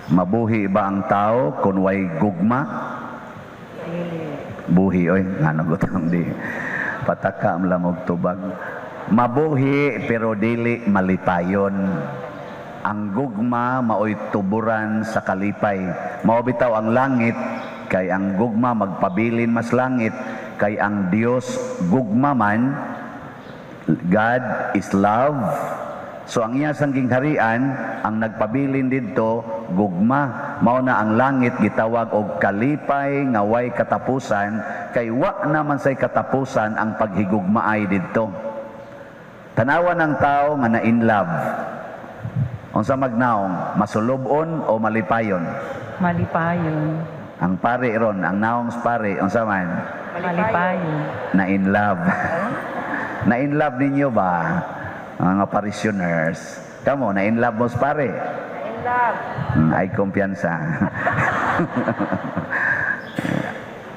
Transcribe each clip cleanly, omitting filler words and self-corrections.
Mabuhi ba ang tao kung way gugma? Dili. Buhi oy, ngano gutang di pataka ang lamog tubag. Mabuhi pero dili malipayon. Ang gugma maoy tuburan sa kalipay. Mao bitaw ang langit, kay ang gugma magpabilin mas langit, kay ang Dios gugma man. God is love. So ang iya sang gingharian, ang nagpabilin didto gugma. Mao na ang langit gitawag og kalipay nga way katapusan, kay wa naman say katapusan ang paghigugmaay didto. Tanawa ng tao nga na in love. Unsa magnaong, masulubon o malipayon? Malipayon. Ang pare ron, ang naong sa pare, unsa man? Malipayon. Na in love. Na in love ninyo ba? Mga parishioners. Kamo, na in love mo sa pare? In love. Ay kumpiyansa.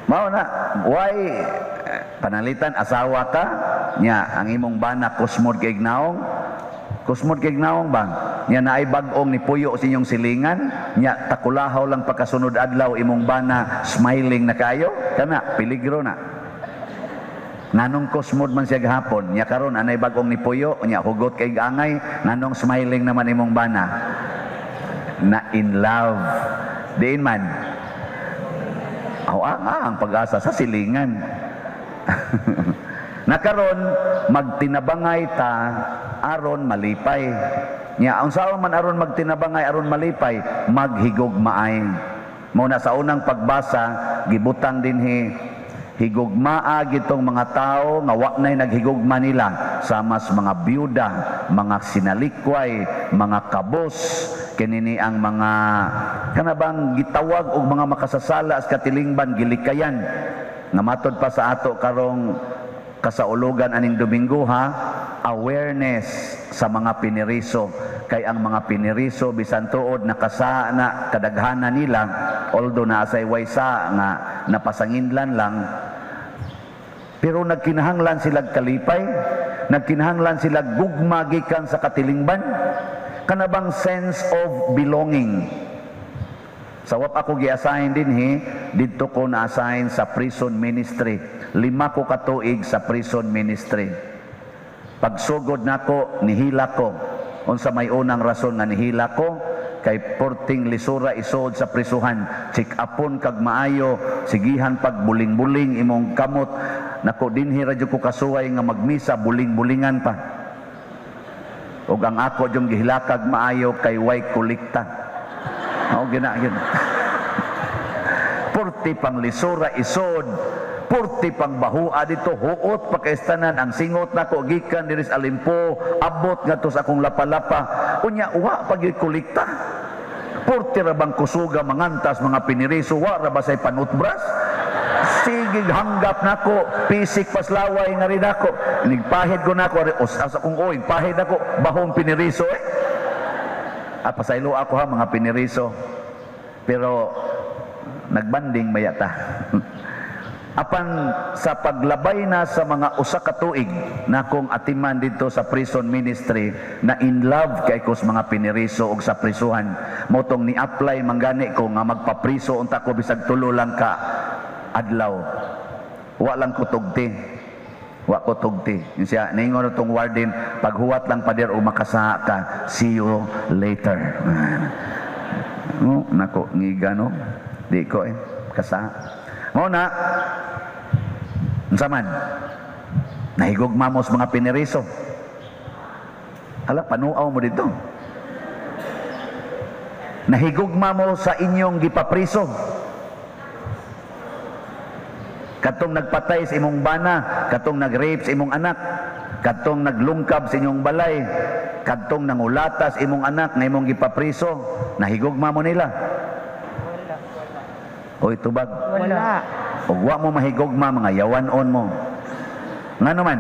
Mao na, why panalitan asawa ka nya ang imong bana kusmod kay naong? Kusmod kay naong ba? Nya naay bag-ong nipuyo sa inyong silingan, nya takulahaw lang pagkasunod adlaw imong bana smiling na kayo, kana peligro na. Nganong kusmod man siya gahapon, nya karon anay bag-ong nipuyo, nya hugot kay angay, nganong smiling naman imong bana? Na in love. Diin man. Aw, ang pag-asa sa silingan. Nakaron magtinabangay ta aron malipay. Nya unsaon man aron magtinabangay aron malipay? Maghigugmaay. Mao na sa unang pagbasa gibutang dinhi, higugmaa gitong mga tao nga wa nay naghigugma nila, sama sa mga byuda, mga sinalikway, mga kabos, kinini ang mga kanabang gitawag og mga makasasala sa katilingban, gilikayan. Nga matod pa sa ato karong kasaulugan aning Domingo ha, awareness sa mga piniriso, kay ang mga piniriso bisan tuod nakasa na kadaghana nila, although naa say waysa nga napasanginlan lang, pero nagkinahanglan sila kalipay, nagkinahanglan sila gugma gikan sa katilingban, kanabang sense of belonging. Sa wap ako gi-assign dinhi, didto ko na-assign sa prison ministry. 5 ko katuig sa prison ministry. Pagsugod nako, nihila ko. Unsa may unang rason nga nihila ko? Kay porting lisura isuod sa prisuhan. Check upon kag maayo, sigihan pag buling-buling imong kamot. Nako, dinhi ra jud ko kasuway nga magmisa buling-bulingan pa. Ug ang ako jung gihilakag maayo kay way kolekta. Oo, gina, gina. Purti pang lisura isod, purti pang bahua dito, huot pa kay tanan ang singot nako gikan diri sa Alimpo, abot ngadto sa akong lapalapa. Unya wa pa gyud kolekta. Purti ra bang kusuga mangantas mga piniriso, wa ra ba say panutbras? Sige, hanggap nako, pisik paslaway nga rin ako. Nigpahid ko nako, os, asa kong oy, pahid ako, bahong piniriso eh. Ah, pasaylo ako ha, mga piniriso. Pero nagbanding mayata. Apan sa paglabay na sa mga 1 ka tuig na kong atiman dito sa prison ministry, na in love kay ko sa mga piniriso og sa prisuhan. Motong ni-apply manggani ko nga magpapriso unta ko bisag 3 lang ka adlaw. Wa lang ko tugti. Wa ko tugti. Yun siya, ningon tong warden, "Paghuwat lang, pader, o makasaha ka, see you later." Oh, nako, ngiga no. Di ko eh, kasaha. Mao na, unsa man, nahigugma mo sa mga piniriso? Hala, panuaw mo dito. Nahigugma mo sa inyong gipapriso? Katong nagpatay sa imong bana, katong nag-rape sa imong anak, katong naglungkab sa inyong balay, katong nangulata sa imong anak nga imong gipapriso, nahigugma mo nila? Wala. Oy, tubag. Wala. Ug wa mo mahigugma, mga yawan-on mo. Ngano man,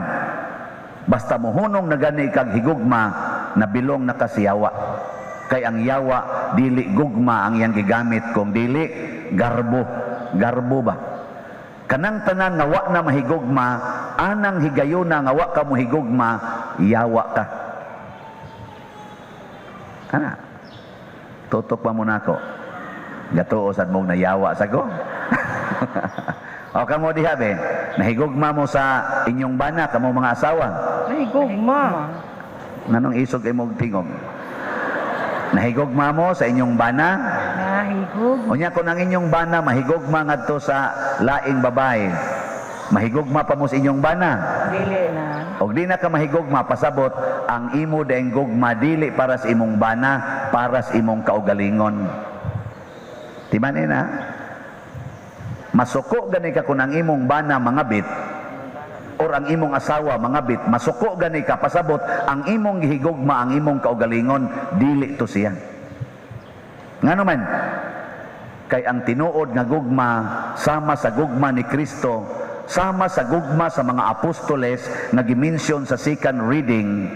basta mohunong na gani kag higugma, nabilong na ka sa yawa. Kay ang yawa, dili gugma ang iyang gigamit, kung dili garbo. Garbo ba? Kanang tanan nga wa na mahigugma, anang higayuna nga wa ka mohigugma, yawa ka. Kana. Tutok pa mo nako. Gatuo sad mong nayawa sa ko. O kamo diha be, nahigugma mo sa inyong bana, kamo mga asawa? Nahigugma. Nganong isog imong tingog? Nahigugma mo sa inyong bana? Nahigug. Unya kung ang inyong bana mahigugma ngadto sa laing babae, mahigugma pa mo sa inyong bana? Dili na. Og di na ka mahigugma, pasabot ang imo daing gugma dili para sa imong bana, para sa imong kaugalingon. Timan na. Masuko gani ka kung ang imong bana mangabit or ang imong asawa mangabit, masuko gani ka, pasabot ang imong gihigugma ang imong kaugalingon, dili to siya. Ngano man? Kay ang tinuod nga gugma, sama sa gugma ni Kristo, sama sa gugma sa mga apostoles nga gimensyon sa second reading,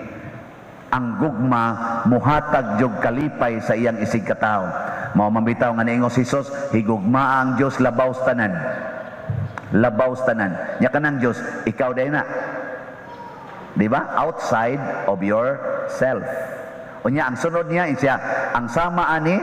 ang gugma muhatag jog kalipay sa iyang isig katawo. Mao man bitaw nga niingon si Jesus, higugmaa ang Dios labaw sa tanan. Labaw sa tanan. Nya kanang Dios, ikaw day na. Di ba? Outside of yourself. Unya ang sunod niya siya, ang sama ani,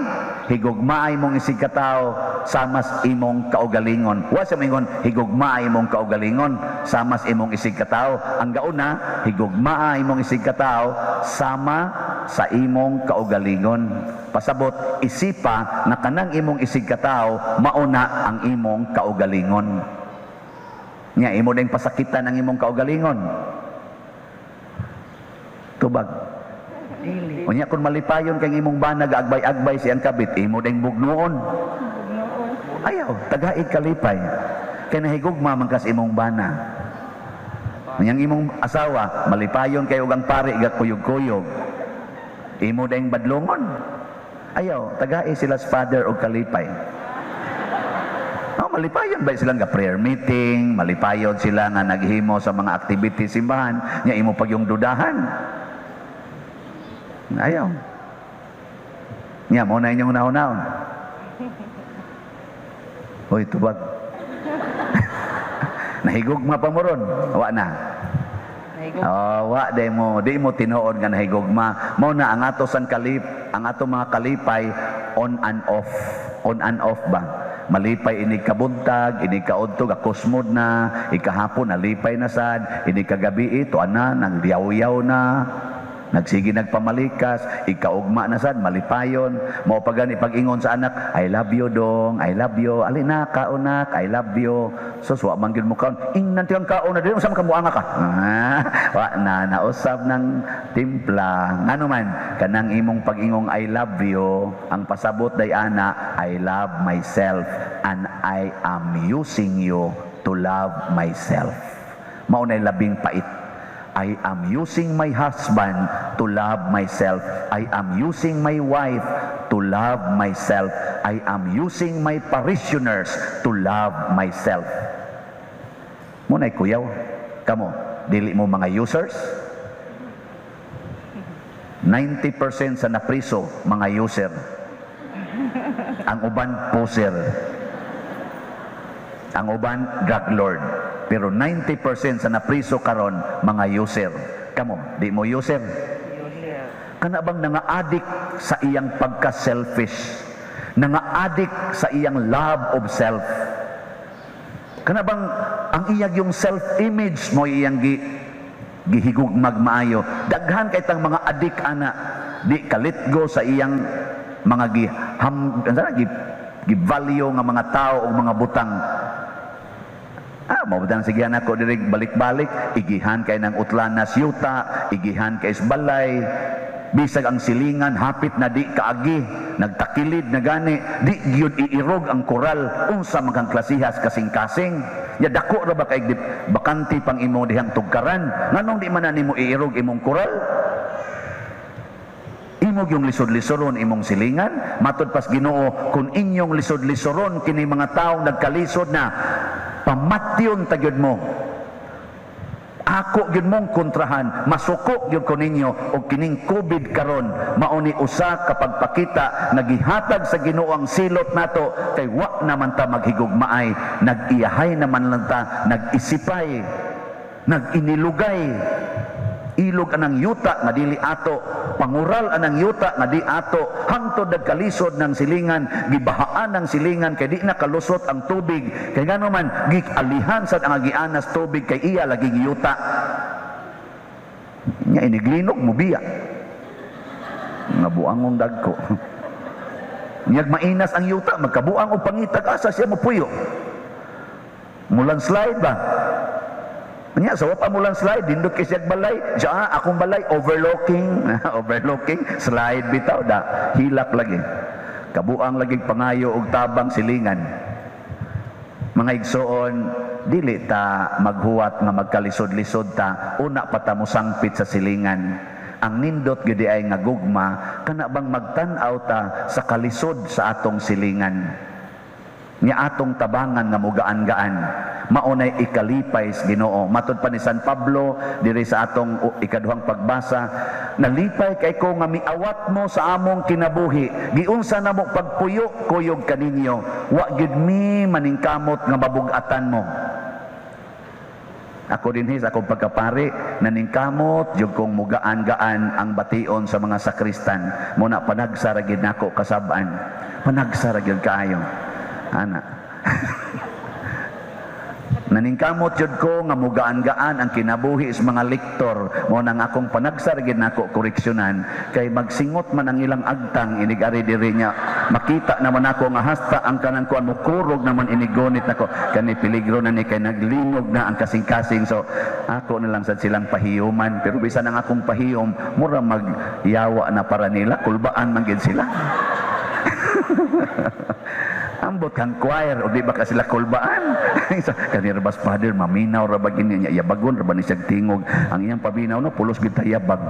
higugmaay mong isig katawo sama sa imong kaugalingon. Wa siya mingon higugmaay imong kaugalingon sama sa imong isig katawo. Ang gauna, higugmaay imong isig katawo sama sa imong kaugalingon. Pasabot isipa na kanang imong isig katawo mauna ang imong kaugalingon. Nya imo ding pasakitan ang imong kaugalingon. Tubag. Dili. Unya kung malipayon kay imong bana agbay-agbay siyang kabit, imo ding bugnuon. Ayaw, tagaig kalipay. Kay nahigugma man kas imong bana. Unyang imong asawa, malipayon kay og ang pari gakuyog-kuyog. Imo ding badlongon. Ayaw, tagai sila sa father og kalipay. Oh, malipayon ba sila nga prayer meeting, malipayon sila nga naghimo sa mga activities simbahan, nya imo pag yung dudahan. Ayaw. Nya mo na inyong naon-naon. Hoy, tubag. Nahigugma pa mo ron. Wa na. Nahigug. Oh, wa di mo, di mo tinuod nga nahigugma. Mao na ang ato sang kalip, ang ato mga kalipay on and off. On and off ba? Malipay inig kabuntag, inig kaudto, gakusmod na, ikahapon nalipay na sad, inig kagabi ito ana nang diyaw-yaw na. Nagsige nagpamalikas, ikaugma na sad, malipayon. Mao pa gani pag-ingon sa anak, "I love you dong, I love you. Alina, kaon nak, I love you." So, wa man gyud mo kaon. Ingnan tiyang kaon na dili, unsa man ka muanga ka? Ah, wa na nausab ng timpla. Ngano man, kanang imong pag-ingong "I love you," ang pasabot day ana, "I love myself and I am using you to love myself." Mao nay labing pait. I am using my husband to love myself. I am using my wife to love myself. I am using my parishioners to love myself. Mao nay kuyaw. Kamo, dili mo mga users? 90% sa napriso, mga user. Ang uban, poser. Ang uban, drug lord. Pero 90% sa napriso karon mga user. Kamo, di mo user? User. Kana bang nanga-addict sa iyang pagka-selfish? Nanga-addict sa iyang love of self? Kana bang ang iyang yung self-image mo iyang gihigugmag maayo? Daghan kay tang mga adik ana di kalitgo sa iyang mga giham ano gi, gi-value nga mga tao o mga butang. Ah, mao butang sige nako diri balik-balik, igihan kay ng utlanas yuta, igihan kay balay. Bisag ang silingan hapit na di kaagi, nagtakilid na gani, di gyud iirog ang koral unsa man kang klasihas kasing-kasing. Ya dako ra ba kay bakante pang imo dihang tugkaran, nganong di man na nimo iirog imong koral? Imo yung lisod-lisoron imong silingan, matod pas Ginoo, kung inyong lisod-lisoron kini mga taong nagkalisod na, pamatyon ta gyud mo. Ako gyud mong kontrahan, masuko gyud ko ninyo og kining COVID karon mao ni usa ka pagpakita nga gihatag sa Ginoo ang silot nato kay wa naman ta maghigugmaay, nag-iyahay naman lang ta, nag-isipay, nag-inilugay. Ilog anang yuta nga dili ato, pangural anang yuta nga di ato, hangtod nagkalisod ng silingan, gibahaan ng silingan kay di na kalusot ang tubig. Kay ngano man, gialihan sad ang agianas tubig kay iya laging yuta. Nya iniglinog mo biya. Nga buangong dagko. Nyag mainas ang yuta, magkabuang og pangitag, asa siya mopuyo? Mulandslide ba? Nya sa pa mo landslide, dindot kay siyag balay, siya akong balay overlooking, overlooking, slide bitaw da, hilak lagi. Kabuang lagi pangayo og tabang silingan. Mga igsoon, dili ta maghuwat nga magkalisod-lisod ta, una pa ta mosangpit sa silingan. Ang nindot gyud ay nga gugma, kana bang magtan-aw ta sa kalisod sa atong silingan. Nga atong tabangan nga mugaan-gaan. Maunay ikalipay sa Ginoo. Matod pa ni San Pablo diri sa atong ikaduhang pagbasa, nalipay kay ko nga miawat mo sa among kinabuhi. Giunsa namo pagpuyo kuyog kaninyo. Wa gyud mi maningkamot nga mabug-atan mo. Ako din sa akong pagkapari, naningkamot jud kong mugaan-gaan ang bation sa mga sakristan. Muna panagsa ra gyud nako kasab-an. Panagsa ra gyud kaayo. Ana. Naningkamot jud ko nga mugaan-gaan ang kinabuhi sa mga lektor. Mo nang akong panagsa ra gyud nako koreksyonan kay magsingot man ang ilang agtang inig ari diri niya. Makita naman ako nga hasta ang kanang kuan mo kurog naman inigonit nako, kani peligro na ni kay naglinog na ang kasing-kasing, so ako na lang sad silang pahiyuman, pero bisan ang akong pahiyom mura magyawa na para nila, kulbaan man gid sila. Ambot kang choir o di ba ka sila kulbaan? So, kanira bas father maminaw ra ba gini niya, yabagon ra ba ni siyang tingog ang iyang paminaw, no, pulos gid ta yabag.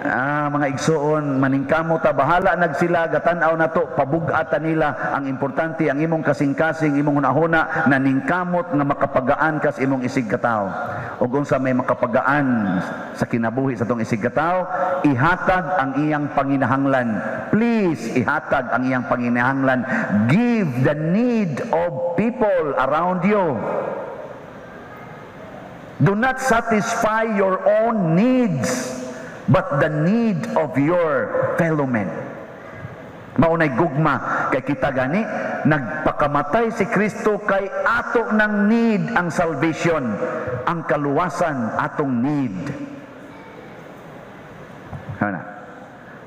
Ah, mga igsoon, maningkamo ta, bahala nagsila, gatan-aw na to, pabug-atan nila. Ang importante, ang imong kasing-kasing, imong hunahuna, naningkamot nga makapagaan kas imong isig katawo. O kung sa may makapagaan sa kinabuhi sa tong isig katawo, ihatag ang iyang panginahanglan. Please, ihatag ang iyang panginahanglan. Give the need of people around you. Do not satisfy your own needs, but the need of your fellow men. Maunay gugma kay kita gani nagpakamatay si Kristo kay ato ng need ang salvation, ang kaluwasan atong need. Ana.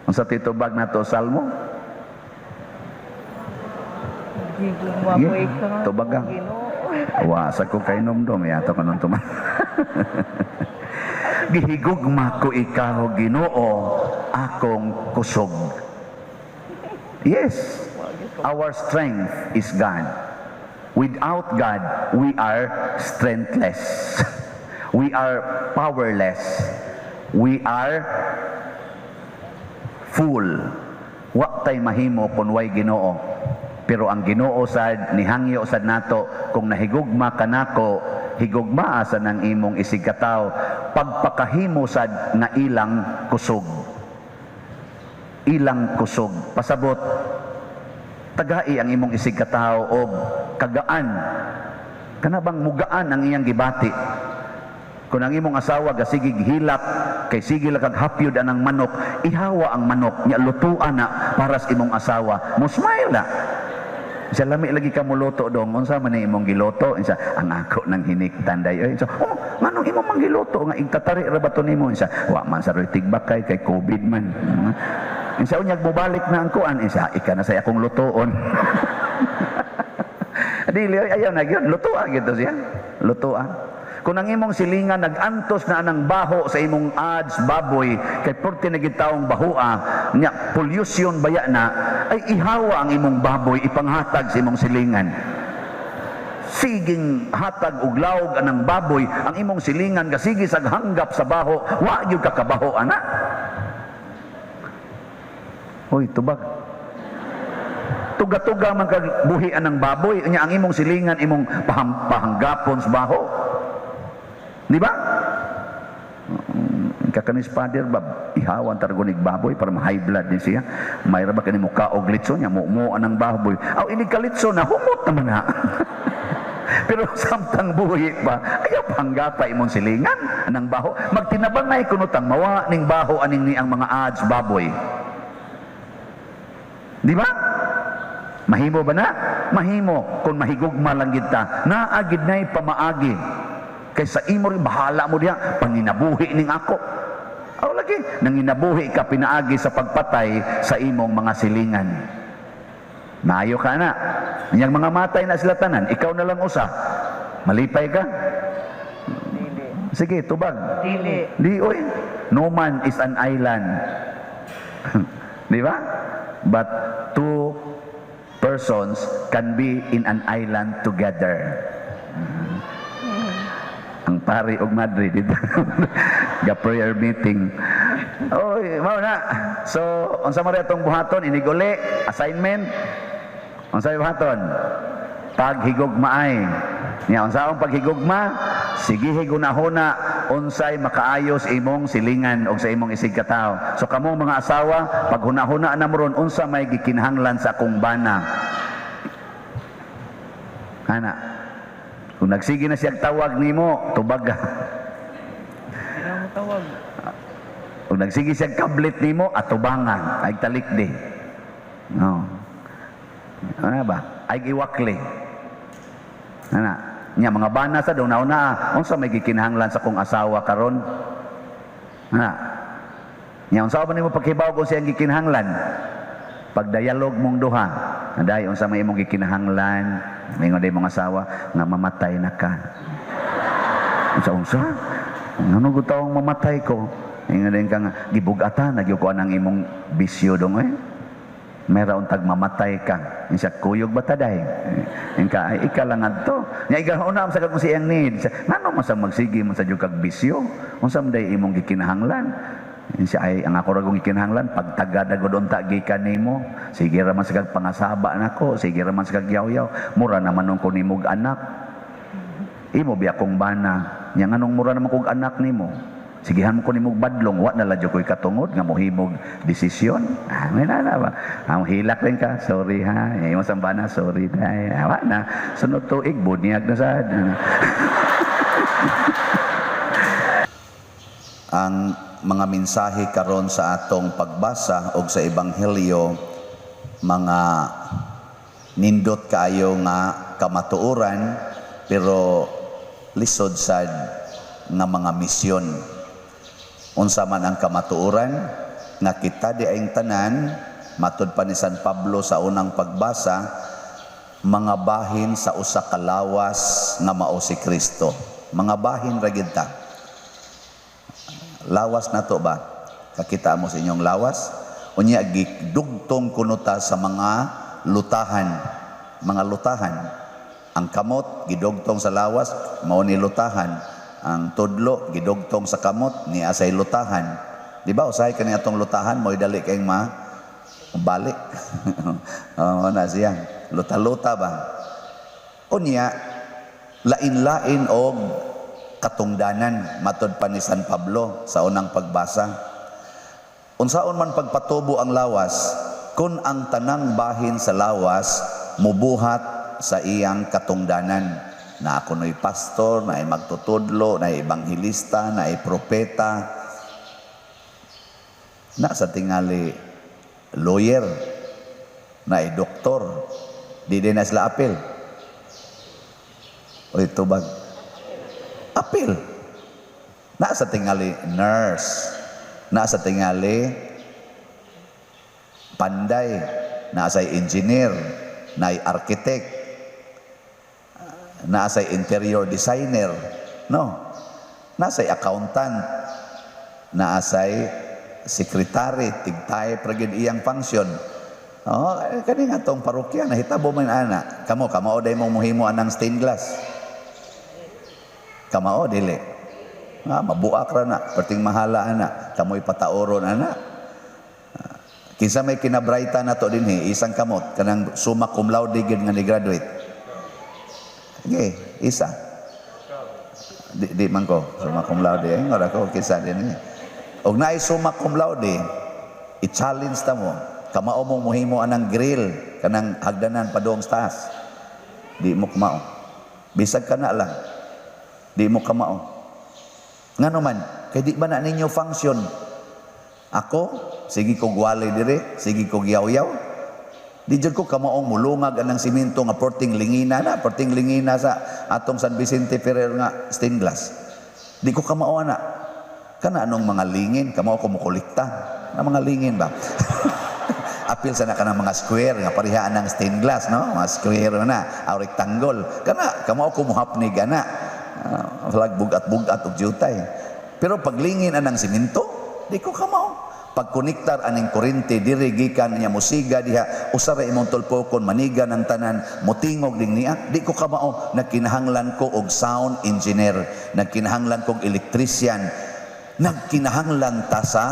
Unsa titubag nato salmo? Gigugma ko ikaw. Tubag ka. Ginoo. Wa sa ko kay nomdom yato kanon tuman. Gihigugma ko ikaw, Ginoo, akong kusog. Yes, our strength is God. Without God, we are strengthless. We are powerless. We are full. Wa tay mahimo kung way Ginoo. Pero ang Ginoo sad nihangyo sad nato, kung nahigugma kanako, higugmaa sa nang imong isig katawo, pagpakahimo sad nga ilang kusog. Ilang kusog. Pasabot, tagai ang imong isig katawo og kagaan. Kana bang mugaan ang iyang gibati? Kung ang imong asawa gasigig hilak kay sige lang kag hapyod anang manok, ihawa ang manok nya, lutuan na para sa imong asawa. Mo smile na. Siya, "Lami lagi ka muluto dong, unsa man ni imong giluto?" Siya, "Ang ako nang hiniktan day." Ay, siya, "Oh, nganong imo mang giluto nga igtatari ra ba to nimo?" Siya, "Wa man sa roy tigbakay kay COVID man." Siya, "Unyag mobalik na ang kuan." Siya, "Ika na say akong lutuon." Dili ay, ayaw na gyud, lutoa gyud siya. Lutoa. Kung ang imong silingan nag-antos na anang baho sa imong ads baboy kay porte na gid taong bahoa nya, pollution baya na, ay ihawa ang imong baboy, ipanghatag sa imong silingan. Siging hatag og lawg anang baboy, ang imong silingan gasigi sag hanggap sa baho, wa gyud ka kabaho ana. Hoy, tubag. Tuga-tuga man kag buhi anang baboy nya, ang imong silingan imong pahanggapon sa baho. Di ba? Kakanis father ba, ihawan targonig baboy para ma-high blood din siya. May ra ba kani muka og litson niya, mumo anang baboy. Aw, inig ka litson na humot naman ha. Pero samtang buhi pa, ayaw panggapa imong silingan anang baho. Magtinabangay kuno tang mawa ning baho aning ni ang mga ads baboy. Di ba? Mahimo ba na? Mahimo kung mahigugma lang gid ta. Naa gid nay pamaagi. Kay sa imo rin bahala mo diha panginabuhi ning ako. Aw lagi nanginabuhi ka pinaagi sa pagpatay sa imong mga silingan. Maayo ka na. Yang mga matay na sila tanan, ikaw na lang usa. Malipay ka? Dili. Sige, tubag. Dili. Di, oy. No man is an island. Di ba? But two persons can be in an island together. Ang pari og madre dito. Ga prayer meeting. Oy, mao na. So, unsa man atong buhaton, iniguli, assignment? Unsa may buhaton? Paghigugmaay. Nya unsaon paghigugma? Sige, higunahuna unsay makaayos imong silingan og sa imong isig katawo. So kamo mga asawa, paghunahuna na mo ron unsa may gikinahanglan sa akong bana. Ana. Kung nagsige na siya tawag nimo, tubag ka. Di na mo tawag. Kung nagsige siya kablit nimo, atubangan, ay talikdi. No. Ano ba? Ay iwakli. Ana. Nya mga bana sa daw nauna, unsa may gikinahanglan sa kong asawa karon? Ana. Nya unsa ba nimo paghibaw kung siyang gikinahanglan? Pagdialog mong duha, day unsa may imong gikinahanglan? Mingon day mong asawa nga mamatay na ka. Unsa unsa? Ngano gud taong mamatay ko? Ingon din ka nga gibugatan na gyud ko anang imong bisyo dong eh. Mayroon tag mamatay ka. Insa kuyog ba taday? Inka ay ika lang adto. Nya ikaw una sa kung siyang need. Ngano man sa magsige man sa jud kag bisyo? Unsa man day imong gikinahanglan? Insa ay ang ako ra kong gikinahanglan pagtagad gud unta gikan nimo. Sige ra man sa kag pangasaba nako, sige ra man sa kag yaw-yaw. Mura naman nung ko nimog anak. Imo biya kong bana. Nya nganong mura naman kog anak nimo? Sigihan mo ko nimog badlong, wa na la jud ko'y katungod nga mohimog desisyon. Ah, may na ba? Ang hilak rin ka, sorry ha. Imo sambana, sorry dai. Ah, wa na. Sunod tuig bunyag na sad. Ang mga mensahe karon sa atong pagbasa og sa ebanghelyo, mga nindot kaayo nga kamatuoran pero lisod sad nga mga misyon. Unsa man ang kamatuoran nga kita di ayng tanan, matud pa ni San Pablo sa unang pagbasa, mga bahin sa usa ka lawas nga mao si Kristo. Mga bahin ra gid ta. Lawas na to ba? Kakita mo sa inyong lawas? Unya gidugtong kuno ta sa mga lutahan. Mga lutahan. Ang kamot gidugtong sa lawas, mao ni lutahan. Ang tudlo gidugtong sa kamot, ni asay lutahan. Di ba usahay kani atong lutahan, mo'y dali kayong ma balik. Oh, na siya. Luta-luta ba? Unya lain-lain og katungdanan matod pa ni San Pablo sa unang pagbasa. Unsaon man pagpatubo ang lawas kun ang tanang bahin sa lawas mubuhat sa iyang katungdanan? Na ako no'y pastor, na ay magtutudlo, na ay ebanghelista, na ay propeta, na sa tingali lawyer, na ay doktor, di din na sila apil. Oy, tubag. Apil. Na sa tingali nurse, na sa tingali panday, na sa engineer, na ay architect, na sa interior designer, no? Na sa accountant, na say secretary, tigtay pra gyud iyang function. Oh, kani nga tong parokya nahitabo man ana. Kamo kamao day mong muhimo anang stained glass. Kamao dili. Ah, mabuak ra na, perting mahala ana, kamoy pataoron ana. Kinsa may kinabrayta na to dinhi, isang kamot kanang summa cum laude gyud nga ni graduate. Sige, isa. Di, di man ko, summa cum laude. Eh, ngara ko, kinsa din eh. Og naay summa cum laude, i-challenge ta mo. Kamao mong muhimo anang grill, kanang hagdanan padung sa taas. Di mo kumao. Bisag kana lang. Di mo kamao. Ngano man, kay di ba na ninyo function? Ako, sige kog wali dire, sige kog yaw-yaw. Di jud ko kamaong mulungag anang simento nga porting lingina na, porting lingina sa atong San Vicente Ferrer nga stained glass. Di ko kamao ana. Kana anong mga lingin, kamao ko mokolekta. Na mga lingin ba? Apil sana ka ng mga square nga parihaan ng stained glass, no? Mga square na, aw rectangle. Kana kamao ko muhapnig ana. Flag bugat-bugat og jutay. Pero paglingin anang simento, di ko kamao. Pagkonektar aning kuryente diri gikan niya musiga diha, usa ra imong tulpokon, maniga ng tanan, motingog ding niya, di ko kamao. Nagkinahanglan ko og sound engineer, nagkinahanglan kog electrician, nagkinahanglan ta sa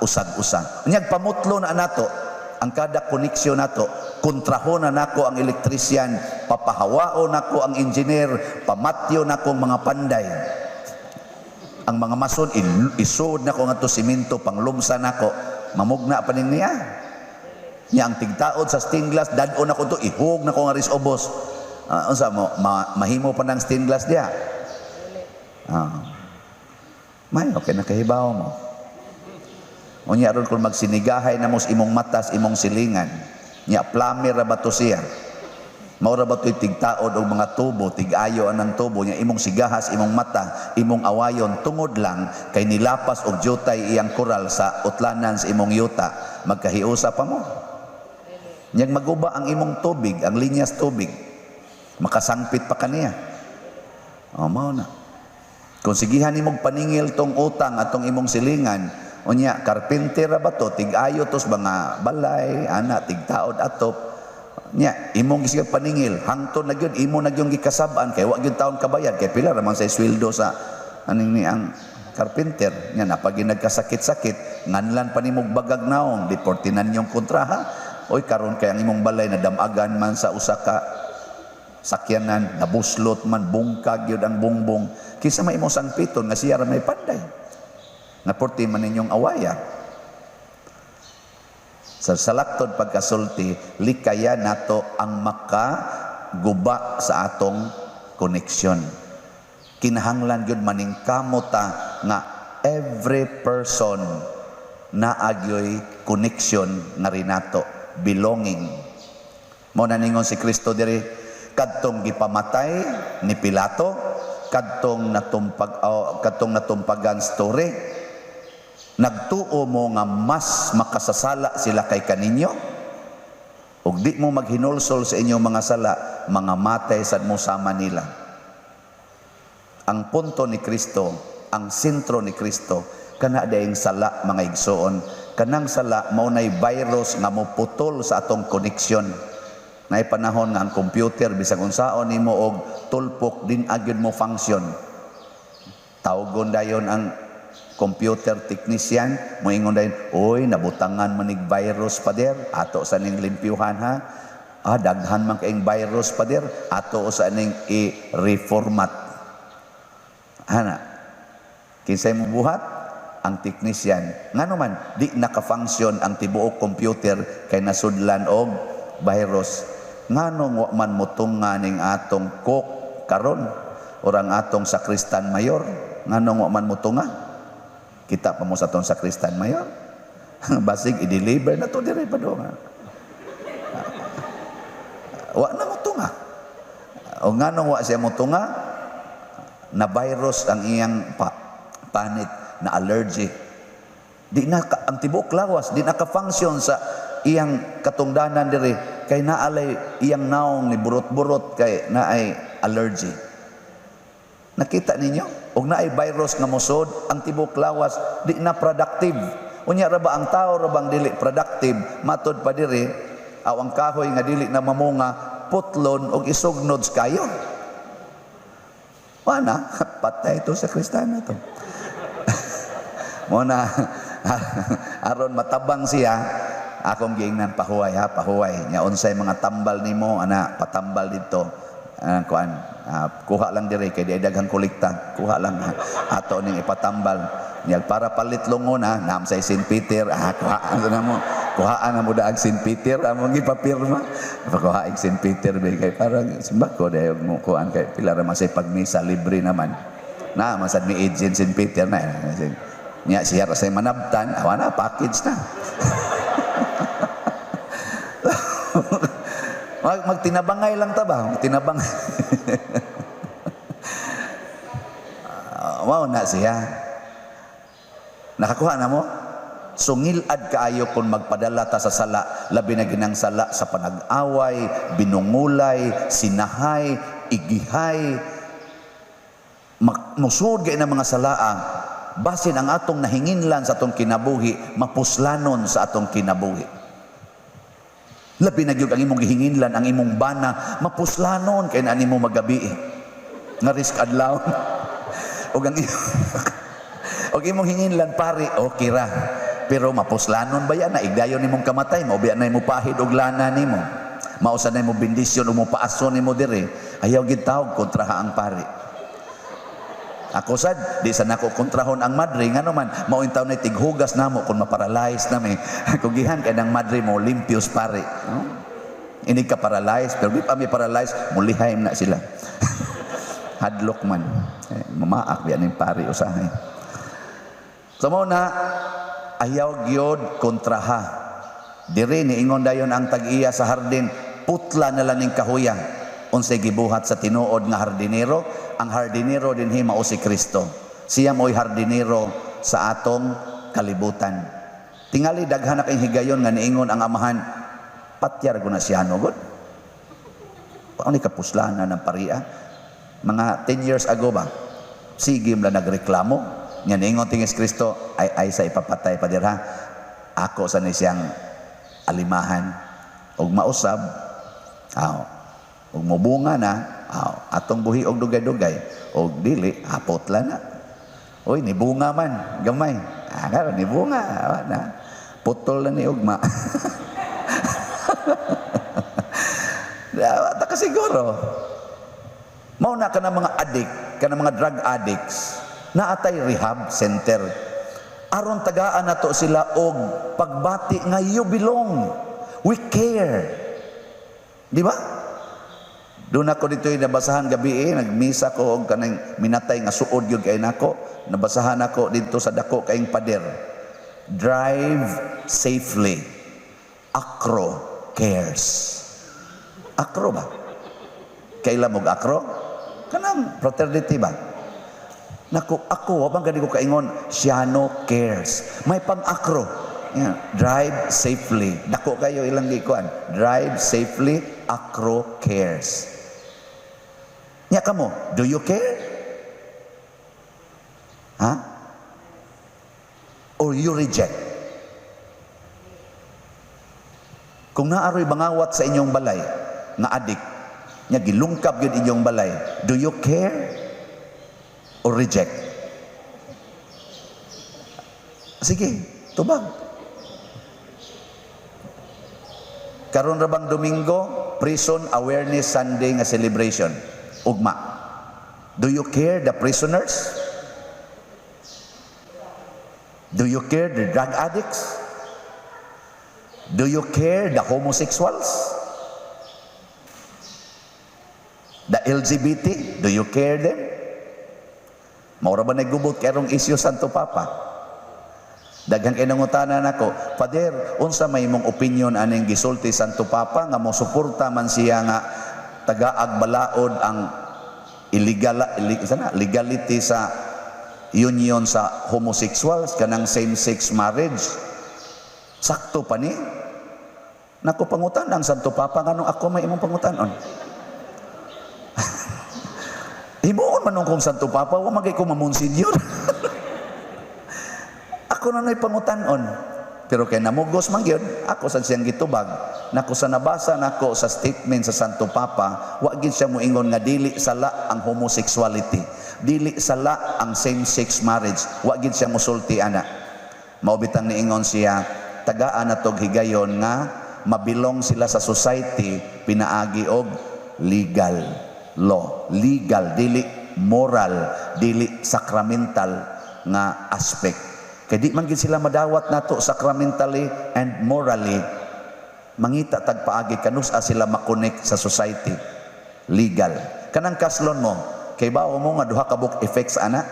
usag-usa. Unyag pamutlo na nato ang kada koneksyon nato, kontrahon na nako ang electrician, papahawao nako ang engineer, pamatyo nako ang mga panday, ang mga mason, isod nako nga to simento panglumsa nako, mamugna pa ning niya. Nya ang tigtaod sa stained glass, dad-on nako to, ihug nako nga ris ubos. Unsa mo mahimo pa ng stained glass diha? May okay nakahibaw mo. Unya ron kung magsinigahay na mo sa imong matas, imong silingan, nya plumber ra ba to siya? Mao ra ba to'y tigtaod og mga tubo, tig-ayo anang tubo nya imong sigahas imong mata, imong awayon tungod lang kay nilapas og jutay iyang koral sa utlanan sa imong yuta, magkahiusa pa mo. Nyag maguba ang imong tubig, ang linyas tubig, makasangpit pa kaniya. O, mao na. Kung sigihan nimong paningil tong utang atong imong silingan, unya karpenter ra ba to, tig-ayo tos mga balay, ana tigtaod atop. Nya imong gisigag paningil, hangtod na gyud imo na gyud gikasab-an kay wa gyud taon kabayad kay pila ra man sa sweldo sa aning ni ang carpenter. Nya napagi nagkasakit-sakit, nganlan pa nimog bagag naong, deportinan yung kontraha. Oy, karon kay ang imong balay nadamagan man sa usa ka sakyanan, nabuslot man, bungkag yun ang bungbong. Kisa may imong sangpiton nga siya ra may panday. Nga porti man ninyong awaya. Sa salaktod pagkasulti, likaya nato ang makaguba sa atong koneksyon. Kinahanglan gyud maningkamot ta nga every person naagyoy connection nga rinato, belonging. Mao na ningon si Kristo diri, kadtong gipamatay ni Pilato, kadtong natumpag, oh, kadtong natumpagan story, nagtuo mo nga mas makasasala sila kay kaninyo, ug di mo maghinulsol sa inyong mga sala, mga matay sad mo sama nila. Ang punto ni Kristo, ang sentro ni Kristo, kana dayeng sala, mga igsoon. Kanang sala mao nay virus nga moputol sa atong connection. Nay panahon nga ang computer bisag unsaon nimo og tulpok, din agyud mo function. Tawgon dayon ang computer technician, moingon dayon, "Oy, nabutangan manig virus, pader, ato sa ning limpyuhan ha. Ah, daghan man kaing virus, pader, ato sa ning i-reformat." Ana, kinsay mo buhat? Ang technician. Ngano man, di naka-function ang tibuok computer kay nasudlan og virus. Nganong wa man motunga ning atong cook karon or ang atong sakristan mayor? Nganong wa man motunga? Kita pa mo sa atong sakristan mayor. Basig i-deliver na to dire pa do. Wa na motunga. O nganong wa siya motunga? Na virus ang iyang panit, na allergy. Di na ang tibuok lawas di na ka-function sa iyang katungdanan diri kay naalay iyang naong ni burot-burot kay naay allergy. Nakita ninyo? Og naay virus nga mosod, ang tibuok lawas di na productive. Unya ra ba ang tao ra bang dili productive? Matod pa diri, aw ang kahoy nga dili na mamunga, putlon og isugnod sa kayo. Wala, patay ito sa Kristiyano to. Mo na aron matabang siya, akong giingnan, "Pahuway ha, pahuway. Nya unsay mga tambal nimo ana, patambal dito." Ah, kuan, kuha lang dire kay di ay daghang kolekta. Kuha lang ha. Ato ning ipatambal. Nya para palit lungon ha, naam sa St. Peter, kuha ano na mo. Kuhaan na mo daag St. Peter, among gipapirma. Pakuha og St. Peter ba kay parang simba ko dahil mo kuhaan kay pila ra man say pagmisa, libre naman. Na man sad mi agent St. Peter na. Nya siya ra say manabtan, awa na package na. Magtinabangay lang ta ba? Magtinabangay. Wow na siya. Nakakuha na mo? Sungilad kaayo kung magpadala ta sa sala, labi na ginang sala sa panag-away, binungulay, sinahay, igihay. Musud kay na mga salaa, basin ang atong nahinginlan sa atong kinabuhi, mapuslanon sa atong kinabuhi. Labi na gyud ang imong gihinginlan, ang imong bana, mapuslanon kay na nimo magabi. Nga risk adlaw. Og ang og imong hinginlan pare, okay ra. Pero mapuslanon ba yan na igdayon nimong kamatay, maubiya na imo pahid og lana nimo. Mausa na imo bendisyon o mo paaso nimo dire. Ayaw gid tawag kontraha ang pare. Ako sad, di sa nako kontrahon ang madre, ngano man, mao taon na tighugas namo kung maparalyze nami. Kung gihan kay nang madre mo limpios pare. No? Ini ka paralyze, pero di pa mi paralyze, mulihay na sila. Hadlok man. Eh, mamaak biya ning pare usahay. So mao na ayaw gyud kontraha. Diri niingon dayon ang tag-iya sa hardin, putla na lang ning kahuya. Unsay gibuhat sa tinuod nga hardinero? Ang hardinero dinhi mao si Kristo. Siya mo'y hardinero sa atong kalibutan. Tingali daghan na kay higayon nga niingon ang amahan, patyar ko na siya no god. Paano ni kapuslanan ng paria? Mga 10 years ago ba? Sige mla nagreklamo. Nga niingon tingis Kristo, ay sa ipapatay pa dirha. Ako sa ni siyang alimahan. Og mausab, aw, og mobunga na, aw, atong buhi og dugay-dugay. Og dili, hapot la na. Oy, nibunga man, gamay. Ah, karon nibunga, awa na. Putol na ni ugma. Dawa ta ka siguro. Mao na ka ng mga addict, ka ng mga drug addicts, naatay rehab center. Aron tagaan nato sila og pagbati nga you belong. We care. Di ba? Doon ako dito yung nabasahan gabi eh, nagmisa ko og kanang minatay nga suod gyud kay nako. Nabasahan ako dito sa dako kaing pader. Drive safely. Acro cares. Acro ba? Kaila mo acro? Kanang fraternity ba? Nako, ako, wabang gani ko kaingon, Siano cares. May pang-acro. Yeah. Drive safely. Dako kayo ilang gikuan. Drive safely, acro cares. Nya kamo, do you care? Ha? Or you reject? Kung naaroy bangawat sa inyong balay, nga adik, nya gilungkab gyud inyong balay, do you care or reject? Sige, tubag. Karon ra bang Domingo, Prison Awareness Sunday nga celebration. Ugma. Do you care the prisoners? Do you care the drug addicts? Do you care the homosexuals? The LGBT? Do you care them? Maura ba nagubot kay isyu Santo Papa? Daghang kay nangutana nako, Father, unsa may imong opinion aning gisulti Santo Papa nga mosuporta man siya nga tagaag balaod ang illegal, sana, legality sa union sa homosexuals kanang same-sex marriage? Sakto pa ni? Nako, pangutan ang Santo Papa nganong ako may imong pangutanon. Himuon man kong Santo Papa, wa man kay ko mamonsenyor. Ako na na'y pangutanon. Pero kay namugos man gyud, ako sa siyang gitubag. Nako sa nabasa nako sa statement sa Santo Papa, wa gid siya moingon nga dili sala ang homosexuality, dili sala ang same-sex marriage. Wa gid siya mosulti ana. Mao bitang niingon siya, tagaan na tog higayon nga mabilong sila sa society pinaagi og legal law, legal, dili moral, dili sacramental nga aspect. Kay di man gid sila madawat nato sacramentally and morally. Mangita tag paagi kanus-a sila makonek sa society. Legal. Kanang kaslon mo, kay bao mo nga duha ka buok effects ana?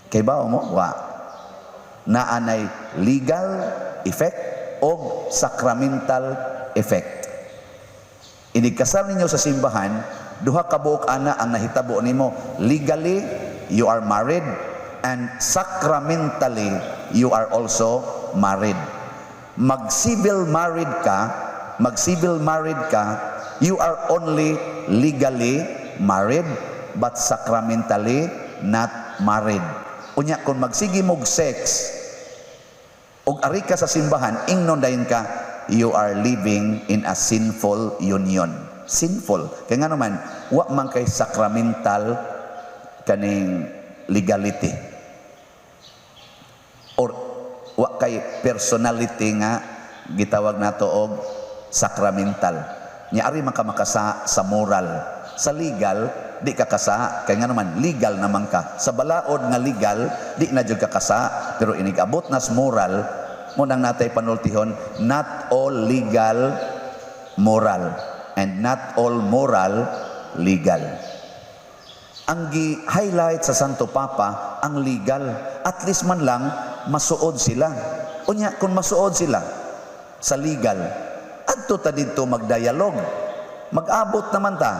Kay bao mo? Wa. Naanay legal effect o sacramental effect. Inig kasal ninyo sa simbahan, duha ka buok ana ang nahitabo nimo. Legally, you are married, and sacramentally, you are also married. Mag-civil married ka, mag-civil married ka, you are only legally married, but sacramentally not married. Unya, kung magsige mog sex, og ari ka sa simbahan, ingnon dayon ka, you are living in a sinful union. Sinful. Kaya nga naman, wa man kay sacramental kaning legality. Or wa kay personality nga gitawag nato og sacramental. Nya ari man ka makasa sa moral. Sa legal, di ka kasa. Kaya nga naman, legal naman ka. Sa balaod nga legal, di na jud ka kasa. Pero inig abot nas moral, mo nang natay panultihon, not all legal moral and not all moral legal. Ang gi-highlight sa Santo Papa, ang legal. At least man lang, masuod sila. Unya, kung masuod sila sa legal, adto ta didto magdialog. Mag-abot naman ta.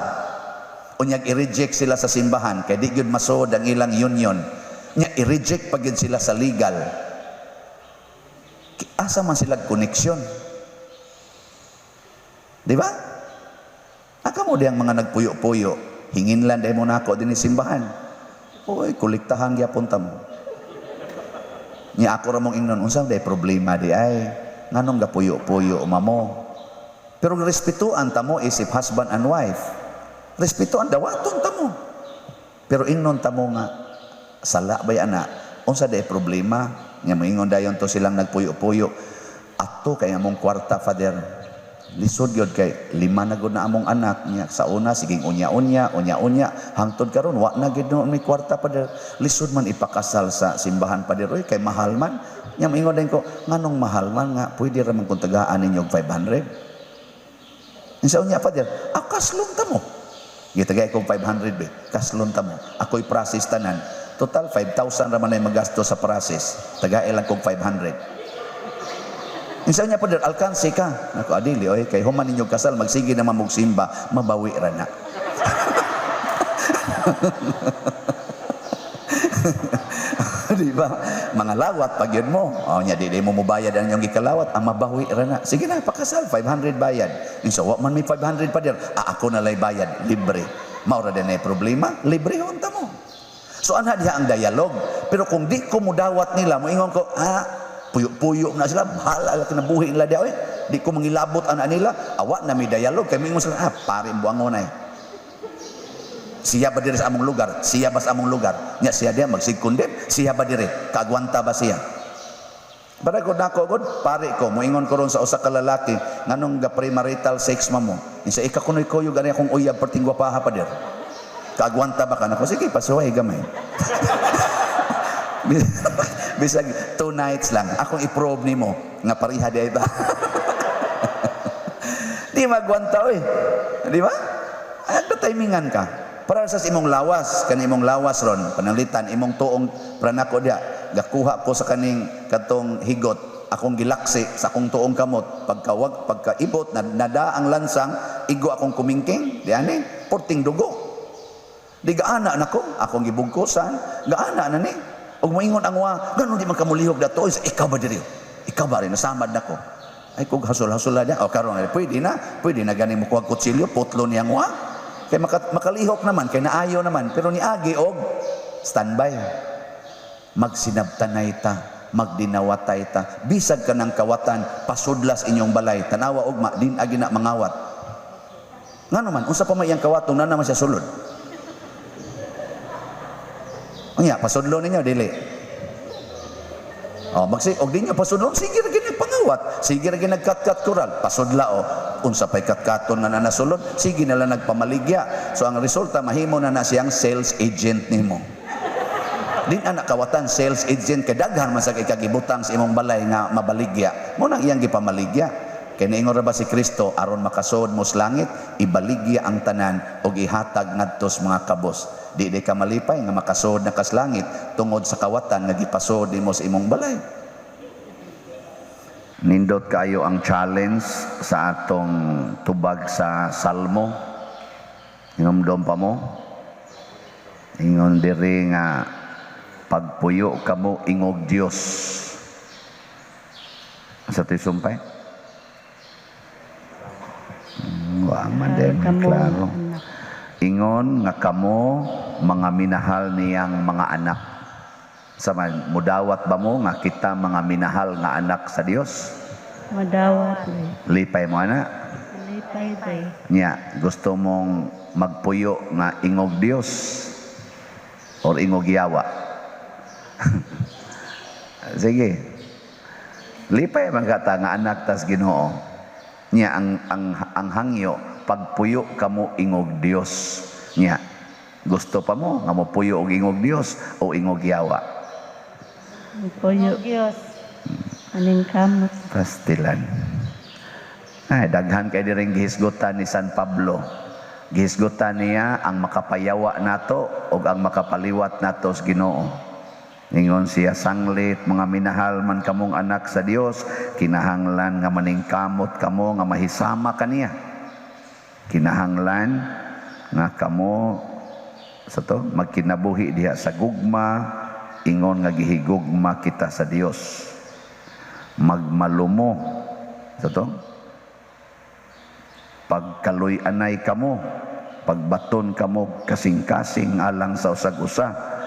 Unya, i-reject sila sa simbahan, kay di gyud masuod ang ilang union. Nya, i-reject pa gyud sila sa legal. Asa man sila koneksyon? Di ba? Aka mo diyang mga nagpuyo-puyo, hingin lang dahil mo nako din simbahan. Uy, kolektahan gyapon ta mo. Nya ako ra mong ingnon, unsa day problema di ay? Nganong gapuyo-puyo mamo? Pero respetuan ta mo isip husband and wife. Respetuan dawaton ta mo. Pero ingnon ta mo nga sala bay ana, unsa day problema? Nya moingon dayon to silang nagpuyo-puyo. Ato kay among kwarta, Father. Lisod gyud kay lima na gud na among anak niya. Sa una siging unya-unya, unya-unya hangtod karon wa na gid no may kwarta, Father. Lisod man ipakasal sa simbahan, Father, oy, kay mahal man. Nya moingon din ko, nganong mahal man nga pwede ra man kung tagaan ninyo og 500. Sa unya, Father, ah, kaslon ta mo. Gitagay kong 500 be, kaslon ta mo. Ako'y process tanan. Total 5,000 ra man ay magasto sa process. Tagay lang kong 500. Insa niya, Father, alkansi ka. Nako, adili, oy, kay human ninyo kasal, magsige naman mog simba, mabawi ra na. Di ba? Mga lawat pag yun mo. O nya di, di mo mubayad ang inyong gikalawat, ang mabawi ra na. Sige na, pakasal, 500 bayad. Insa wa man may 500, Father. Ah, ako na lay bayad, libre. Mao ra din ay problema, libre unta mo. So anha diha ang dialog. Pero kung di ko mudawat nila, moingon ko, ah, puyo-puyo na sila, bahala kinabuhi nila diha, oy. Di ko mangilabot ana nila, awa na may dialog kay moingon sila, ah, pare buangon ay. Siya ba diri sa among lugar? Siya ba sa among lugar? Nya siya diha magsigkondem, siya ba diri? Kaagwanta ba siya? Para ko nako god, pare ko moingon ko ron sa usa ka lalaki, nganong ga premarital sex ma mo? Insa ika kunoy koyo gani akong uyab perting gwapaha pa dir. Kaagwanta ba ka nako? Sige, pasuway gamay. Bisag 2 nights lang, akong i-prove nimo nga pareha di ay ba. Di magwanta oy. Di ba? Ay, timingan ka. Para sa imong lawas, kani imong lawas ron, pananglitan imong tuong pranako diya, gakuha ko sa kaning katong higot, akong gilaksi sa akong tuong kamot, pagkawag pagkaibot na nada ang lansang, igo akong kumingking, di ani, porting dugo. Di gaana nako, akong gibugkosan, gaana na ni. Ug moingon ang wa, ganon di man kamulihog dato, ikaw ba diri? Ikaw ba rin nasamad nako? Ay kung hasol-hasol na o karon pwede na gani mo kuha kutsilyo, putlo niyang wa. Kay makalihok naman, kay naayo naman, pero niagi og standby. Magsinabtanay ta, magdinawatay ta. Bisag ka ng kawatan, pasudlas inyong balay, tanawa ugma, din agi na mangawat. Ngano man, unsa pa may iyang kawatong na naman siya sulod. Unya, pasudlo ninyo, dili. Oh, magsi og di nyo pasudlon, sige ra gid nagpangawat, sige ra gid nagkatkat kural, pasudla o unsa pay katkaton nga nanasulod, sige na lang nagpamaligya. So ang resulta mahimo na na siyang sales agent nimo. Di na kawatan, sales agent kay daghan man sa kay kagibutang sa imong balay nga mabaligya. Mo nang iyang gipamaligya. Kay niingon ra ba si Kristo, aron makasod mo sa langit, ibaligya ang tanan ug ihatag ngadto sa mga kabos. Di di ka malipay nga makasod na kas langit tungod sa kawatan nga gipasod nimo sa imong balay? Nindot kayo ang challenge sa atong tubag sa Salmo. Hinumdom pa mo? Ingon diri nga pagpuyo kamo ingog Dios. Sa to'y sumpay? Wa man din Kamo, klaro. Anak. Ingon nga kamo mga minahal niyang mga anak. Sa man, mudawat ba mo nga kita mga minahal nga anak sa Dios? Madawat eh. Lipay mo ana. Lipay day. Nya, gusto mong magpuyo nga ingog Dios or ingog yawa? Sige. Lipay man ka ta nga anak tas Ginoo. Nya ang hangyo, pagpuyo kamo ingog Dios. Nya, gusto pa mo nga mopuyo og ingog Dios o ingog yawa? Puyo. Diyos. Aning kamot. Pastilan. Ay, daghan kay diring gihisgutan ni San Pablo. Gihisgutan niya ang makapayawa nato o ang makapaliwat nato sa Ginoo. Ingon siya, sanglit mga minahal man kamong anak sa Dios, kinahanglan nga maningkamot kamo nga mahisama kaniya. Kinahanglan nga kamo sa to magkinabuhi diha sa gugma, ingon nga gihigugma kita sa Dios. Magmalumo sa to, pagkaluy-anay kamo, pagbaton kamo kasing-kasing alang sa usag-usa,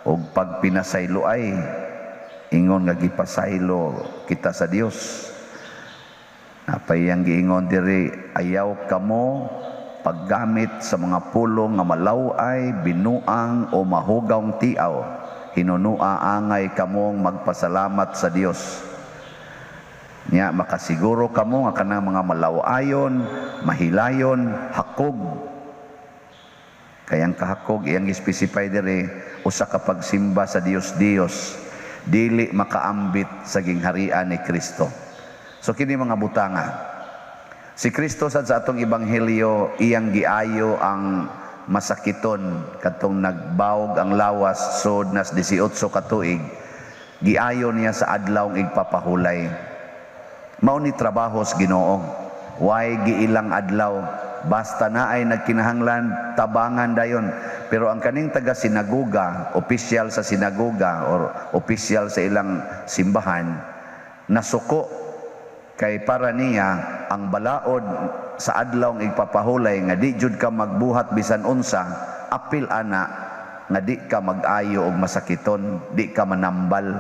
ug pagpinasaylo ay ingon nga gipasaylo kita sa Dios. Napay yang giingon diri, ayaw kamo paggamit sa mga pulong nga malaw-ay, binuang o mahugawng tiaw. Hinunua angay kamong magpasalamat sa Dios. Nya makasiguro kamo nga kanang mga malaw-ayon, mahilayon, hakog. Kay ang kahakog iyang gi-specify diri, usa ka pagsimba sa Dios Dios, dili makaambit sa gingharian ni Kristo. So kini mga butanga. Si Kristo sad sa atong ebanghelyo, iyang giayo ang masakiton katong nagbawog ang lawas sod nas 18 ka tuig. Giayo niya sa adlaw igpapahulay. Mao ni trabaho sa Ginoo. Way giilang adlaw, basta na ay nagkinahanglan, tabangan dayon. Pero ang kaning taga sinagoga, opisyal sa sinagoga or opisyal sa ilang simbahan, nasuko kay para niya ang balaod sa adlaw igpapahulay nga di jud ka magbuhat bisan unsa, apil ana nga di ka mag-ayo og masakiton, di ka manambal.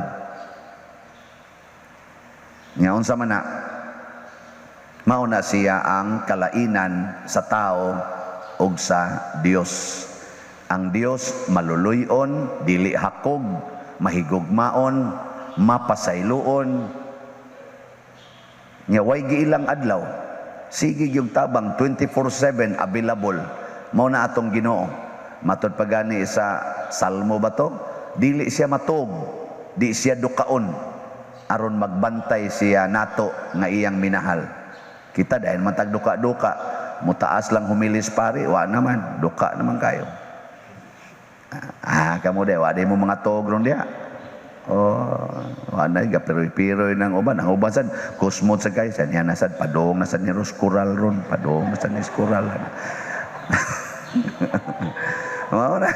Nga unsa man na, mao na siya ang kalainan sa tao ug sa Dios. Ang Dios maluluyon, dili hakog, mahigugmaon, mapasayloon. Nya way giilang adlaw, sige gyud tabang 24/7 available. Mao na atong Ginoo. Matod pa gani sa Salmo ba to? Dili siya matog, di siya dukaon, aron magbantay siya nato nga iyang minahal. Kita dahil man tag duka-duka, mutaas lang humilis pare, wa naman, duka naman kayo. Ah, kamo de, wa di mo mga tog ron diha. Oh, wa na gapiroy-piroy ng uban. Ang uban sad kusmod sa kay sad niya na sad padong na sad ni Roscoral ron, padong na sad ni Scoral. Mao na.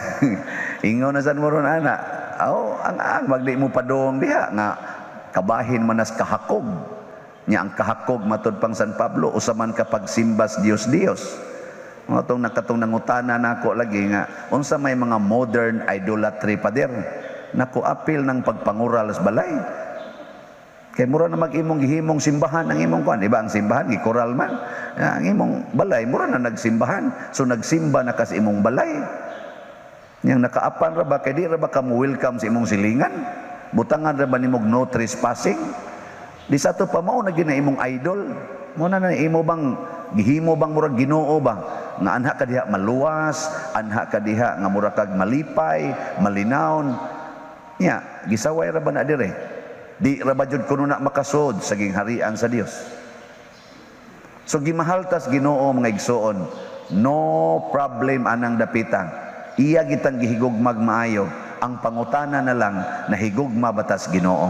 Ingon na sad mo ron ana. Aw, ang magdi mo padong diha nga kabahin man nas kahakog. Nya ang kahakog matud pang San Pablo usa man ka pagsimbas Dios Dios. Mga tong nakatong nangutana nako lagi nga unsa may mga modern idolatry, pader. Nako, apil ng pagpangural sa balay. Kay mura na mag-imong gihimong simbahan ang imong kuan, di ba? Ang simbahan gikural man. Ang imong balay mura na nagsimbahan. So nagsimba na kas imong balay. Yang nakaapan ra ba kay di ra ba ka mo welcome sa imong silingan? Butangan ra ba nimog no trespassing? Di sa ato pa mao na gina imong idol. Mo na na imo bang gihimo bang murag Ginoo ba? Nga anha ka diha maluwas, anha ka diha nga mura kag malipay, malinawon. Nya, gisaway ra ba na dire? Di ra ba jud kuno na makasud sa gingharian sa Dios? So gimahal tas Ginoo, mga igsuon, no problem anang dapita. Iya gitang gihigugmag maayo. Ang pangutana na lang, nahigugma ba tas Ginoo?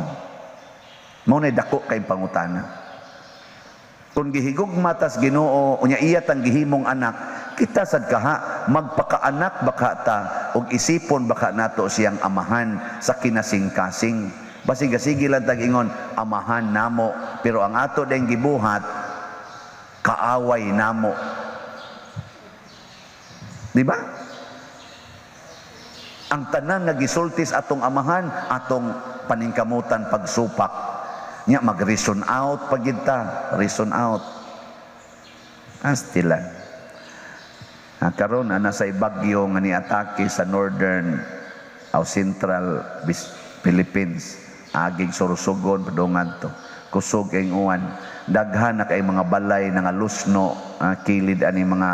Mao na dako kay pangutana. Kung gihigugma tas Ginoo, unya iya tang gihimong anak, kita sad kaha magpakaanak baka ta og isipon baka nato siyang amahan sa kinasingkasing. Basig sige lang tag ingon amahan namo, pero ang ato ding gibuhat kaaway namo. Di ba? Ang tanan nga gisultis atong amahan, atong paningkamutan pagsupak. Nya mag-reason out pag ta, reason out. Astilan. Ha, karon ana sa bagyo nga niatake sa northern o central Philippines. Aging Sorsogon padungan to. Kusog kay uwan. Daghan na kay mga balay na nga lusno, kilid ani mga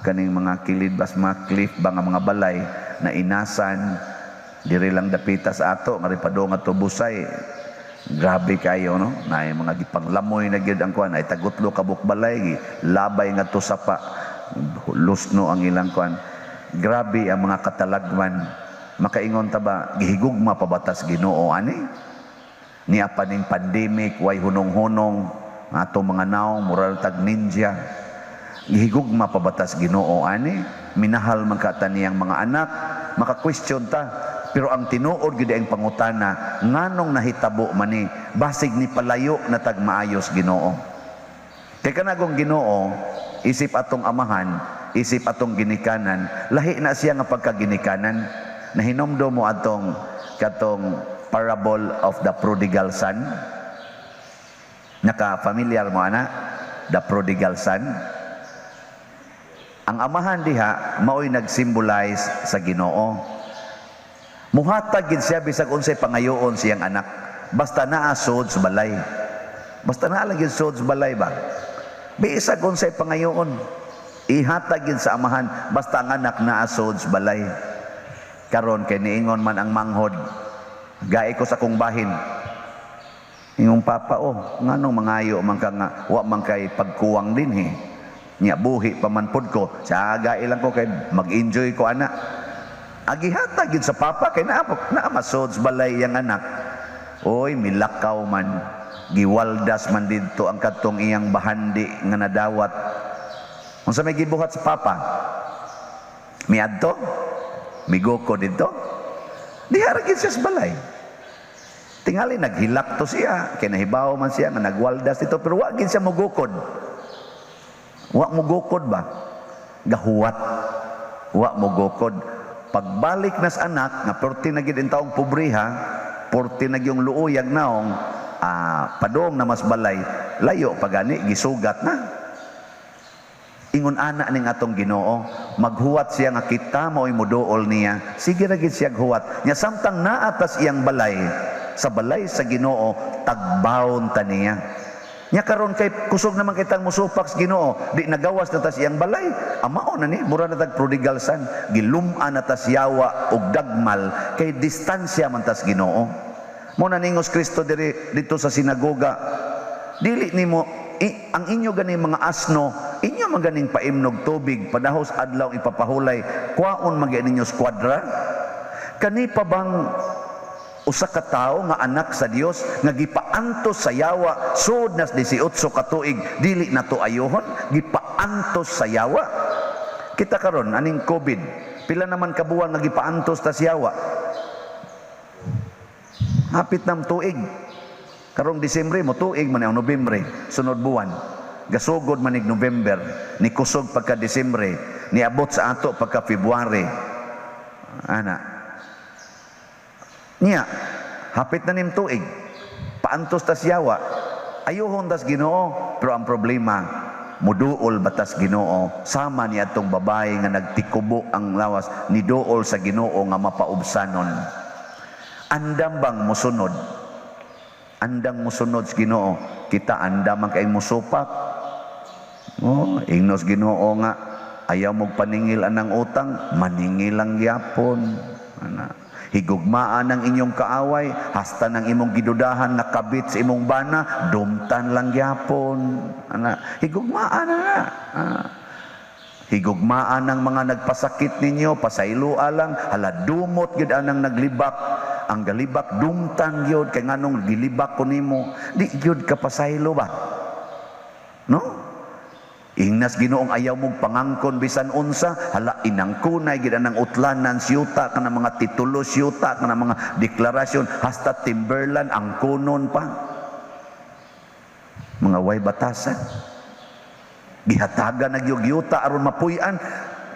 kaning mga kilid bas mga cliff ba nga mga balay na inasan diri lang dapita sa ato nga padung nga Busay. Grabe kayo, no? Naay mga gipanglamoy na gyud ang kuan, ay tagutlo ka buok balay, labay nga to sapa. Lusno ang ilang kuan. Grabe ang mga katalagman. Makaingon ta ba, gihigugma pa ba tas Ginoo ani? Niya pa ning pandemic, way hunong-hunong, ato mga naong moral tag ninja. Gihigugma pa ba tas Ginoo ani? Minahal man ka ta niyang mga anak, maka-question ta. Pero ang tinuod gyud ang pangutana, nganong nahitabo man ni, basig ni palayo na tag maayos Ginoo. Kay kanagong Ginoo, isip atong amahan, isip atong ginikanan, lahi na siya nga pagkaginikanan. Nahinomdom mo atong katong parable of the prodigal son? Naka-familiar mo ana? The prodigal son? Ang amahan diha mao'y nag-symbolize sa Ginoo. Muhatag gid siya bisag unsay pangayoon siyang anak. Basta naa sud sa balay. Basta naa lang gid sud sa balay ba. Bisag unsay pangayoon, ihatag gid sa amahan basta ang anak naa sud sa balay. Karon kay niingon man ang manghod, "Gai ko sa akong bahin." Ingong papa, "Oh, nganong mangayo man ka nga wa man kay pagkuwang dinhi? Nya buhi pa man pud ko. Sa gai lang ko kay mag-enjoy ko ana." Agihatag gid sa papa kay naa naa masod sa balay iyang anak. Oy, milakaw man, giwaldas man didto ang kadtong iyang bahandi nga nadawat. Unsa may gibuhat sa papa? Miadto? Migoko didto? Diha ra gid siya sa balay. Tingali naghilak to siya, kay nahibaw man siya nga nagwaldas dito, pero wa gid siya mogukod. Wa mogukod ba? Gahuwat. Wa mogukod. Pagbalik nas anak nga perti na gid taong pobriha, perti na gyung luuyag naong padong na mas balay, layo pa gani gisugat na. Ingon ana ning atong Ginoo, maghuwat siya nga kita mao'y moduol niya. Sige ra gid siya huwat. Nya samtang naa tas iyang balay, sa balay sa Ginoo, tagbawon ta niya. Nya karon kay kusog naman kitang musupak sa Ginoo, di nagawas na tas iyang balay. Amao na ni, mura na tag prodigal son, gilum-an na tas yawa og dagmal kay distansya man tas Ginoo. Mo na ningos Kristo diri dito sa sinagoga. Dili nimo ang inyo ganing mga asno, inyo man ganing paimnog tubig, padahos adlaw ipapahulay, kwaon man gyud ninyo squadra. Kani pa bang usa ka tawo nga anak sa Dios nga gipaantos sa yawa sud nas 18 ka tuig, dili nato ayohon? Gipaantos sa yawa. Kita karon aning COVID, pila naman ka buwan nga gipaantos ta sa yawa? Hapit nam tuig. Karong Disyembre mo tuig man ang Nobyembre, sunod buwan. Gasugod man ig November, ni kusog pagka Disyembre, niabot sa ato pagka February. Ana. Niya, hapit na nim tuig. Paantos tas yawa. Ayuhon tas Ginoo, pero ang problema, muduol batas Ginoo sama ni atong babae nga nagtikubo ang lawas, niduol sa Ginoo nga mapaubsanon. Andam bang musunod? Andang musunod sa Ginoo. Kita andam man kay musupak. Oh, ingnos Ginoo nga ayaw mo paningil anang utang, maningil lang gyapon. Ana. Higugmaan ang inyong kaaway, hasta ng imong gidudahan nga kabit sa imong bana, dumtan lang gyapon. Ana, higugmaan na na. Ah. Higugmaan ang mga nagpasakit ninyo, pasayloa lang, hala dumot gyud anang naglibak. Ang galibak dumtan gyud kay nganong gilibak ko nimo, di gyud ka pasaylo ba? No? Ingnas Ginoong ayaw mong pangangkon bisan unsa, hala inangkunay gid anang utlanan siyuta kana mga titulo siyuta kana mga deklarasyon hasta timberland ang kunon pa. Mga way batasan. Gihatagan na gyud yuta aron mapuy-an,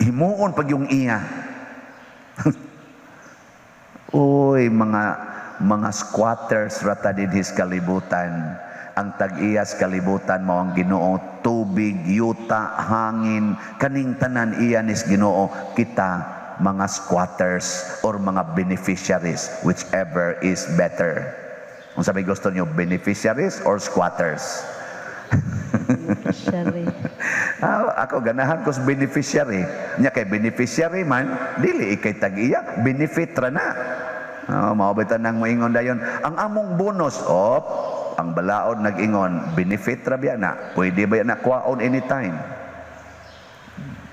himuon pag yung iya. Uy, mga squatters rata dinhis kalibutan. Ang tag-iyas kalibutan mao ang Ginoo, tubig, yuta, hangin, kaning tanan iya nis Ginoo. Kita mga squatters or mga beneficiaries, whichever is better. Unsa may gusto niyo, beneficiaries or squatters? Beneficiary. Ah, ako ganahan ko sa beneficiary. Nya kay beneficiary man, dili ikay tag-iya, benefit ra na. Oh, mao bitaw nang moingon dayon. Ang among bonus, op, ang balaod nag-ingon, benefit ra biya na. Pwede ba na kuwaon anytime?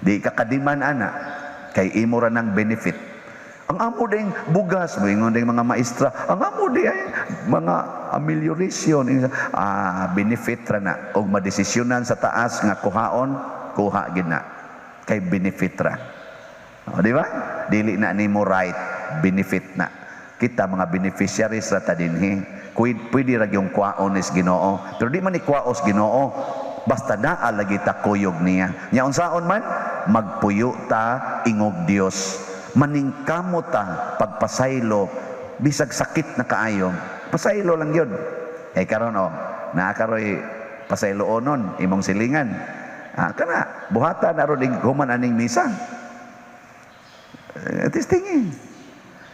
Di ka kadiman ana, kay imo ra nang benefit. Ang amo ding bugas, moingon ding mga maestra, ang amo di ay mga amelioration, ah, benefit ra na. Og madesisyonan sa taas nga kuhaon, kuha gid na. Kay benefit ra. O, di ba? Dili na nimo right, benefit na. Kita mga beneficiaries ra ta dinhi. Pwede ra yung kuwaon is Ginoo. Pero di man ni kuwaos Ginoo. Basta naa lagi ta kuyog niya. Nya unsaon man magpuyo ta ingog Dios. Maningkamot ta pagpasaylo bisag sakit na kaayo. Pasaylo lang yun. Eh karon oh, naa karoy pasayloonon imong silingan. Ah, kana buhatan aron human aning misa. Eh, testingin.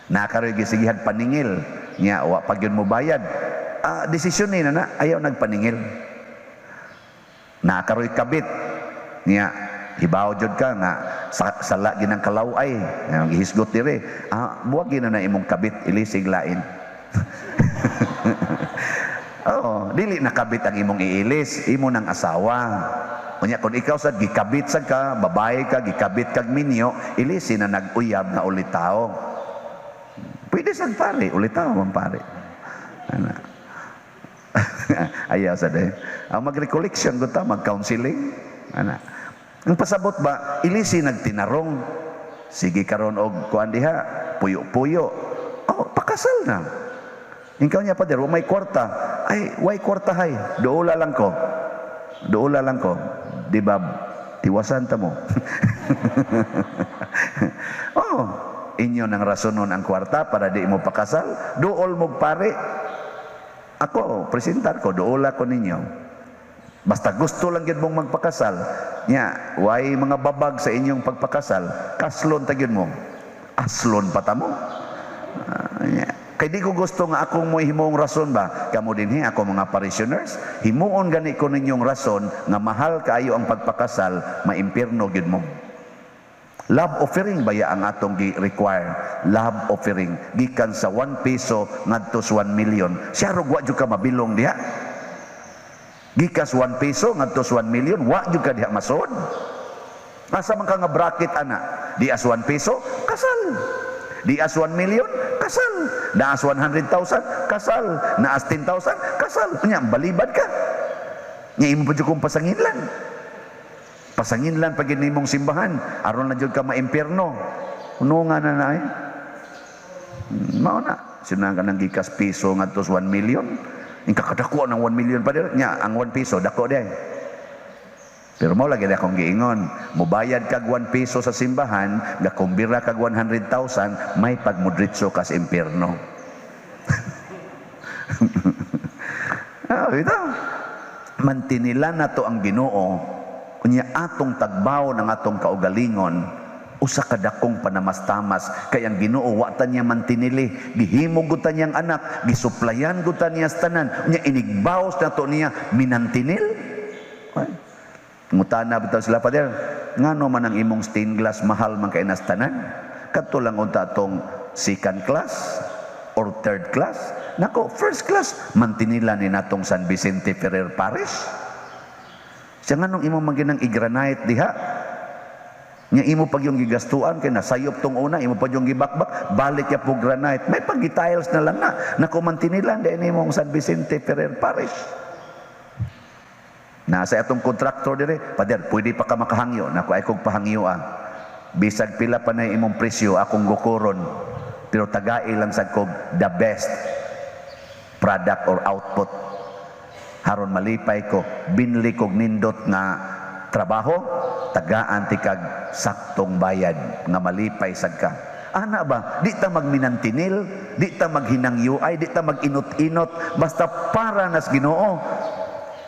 Naa karoy gisigihan paningil nya wa pa gyud mo bayad. Ah, desisyon ni na ayaw nagpaningil. Naa karoy kabit niya hibaw jud ka nga sala ginang kalaway nga gihisgot dire. Ah, buwag na na imong kabit, ilisig lain. Oo, dili na kabit ang imong iilis, imo nang asawa. Unya kung ikaw sad gikabit sad ka, babae ka, gikabit kag minyo, ilisi na nag-uyab nga ulitaw. Pwede sad pare, ulitaw man pare. Ana. Ayaw sad eh. Ang mag-recollection ko ta, mag-counseling. Ana. Ang pasabot ba, ilisi nagtinarong. Sige karon og kuan diha, puyo-puyo. Oh, pakasal na. Ikaw niya pader, wa may kwarta. Ay, way kwarta hay. Duula lang ko. Duula lang ko. Di ba, tiwasan ta mo. Oh, inyo nang rasonon ang kwarta para di mo pakasal. Duol mo pare. Ako, presentar ko, duola ko ninyo. Basta gusto lang gyud mong magpakasal. Nya, way mga babag sa inyong pagpakasal, kaslon ta gyud mo. Aslon pa ta mo. Ah, nya. Kay di ko gusto nga akong mo himong rason ba? Kamo dinhi ako mga parishioners, himuon gani ko ninyong rason nga mahal kaayo ang pagpakasal, maimpierno gyud mo. Love offering baya ang atong gi-require? Love offering gikan sa 1 peso ngadto sa 1 million. Siya rog wa jud ka mabilong diha. Gikas 1 peso ngadto sa 1 million, wa jud ka diha masod. Asa man ka nga bracket ana? Di as 1 peso, kasal. Di as 1 million, kasal. Naas 100,000, kasal. Naas 10,000, kasal. Nya balibad ka. Nya imo pa jud kong pasanginlan. Pasanginlan pag nimong simbahan, aron na jud ka maimpierno. Uno nga na na eh. Mao na. Sinang ka nang gikas piso ngadto sa 1 million. Ing kakadako ng 1 million pa dir. Nya ang 1 piso dako di. Pero mao lagi na akong giingon, mubayad kag 1 piso sa simbahan, gakumbira kag 100,000, may pagmudritso ka sa impierno. Ah, ito. Mantinila na to ang Ginoo, unya atong tagbaw ng atong kaugalingon, usa ka dakong panamastamas kay ang Ginoo wa ta niya mantinili, gihimo gud ta niyang anak, gisuplayan gud ta niya sa tanan, unya inigbaws na to niya minantinil. Ay. Ngutana bitaw sila, Father, ngano man ang imong stained glass mahal man kay nas tanan? Kadto lang unta atong Second class or third class? Nako, first class. Mantinila ni natong San Vicente Ferrer Parish. Siya nga nung imo maginang i-granite diha. Nya imo pag yung gigastuan kay nasayop tong una, imo pag yung gibakbak, balik ya po granite. May pag tiles na lang na. Nako, mantinilan din imong San Vicente Ferrer Parish. Nasa atong kontraktor dire, "Pader, pwede pa ka makahangyo." "Nako, ay kog pahangyo ah. Bisag pila pa na imong presyo, akong gukuron. Pero tagai lang sad kog the best product or output. Haron malipay ko, binli kog nindot nga trabaho, tagaan tikag saktong bayad nga malipay sad ka." Ana ba, di ta magminantinil, di ta maghinangyuay, di ta maginot-inot, basta para nas Ginoo.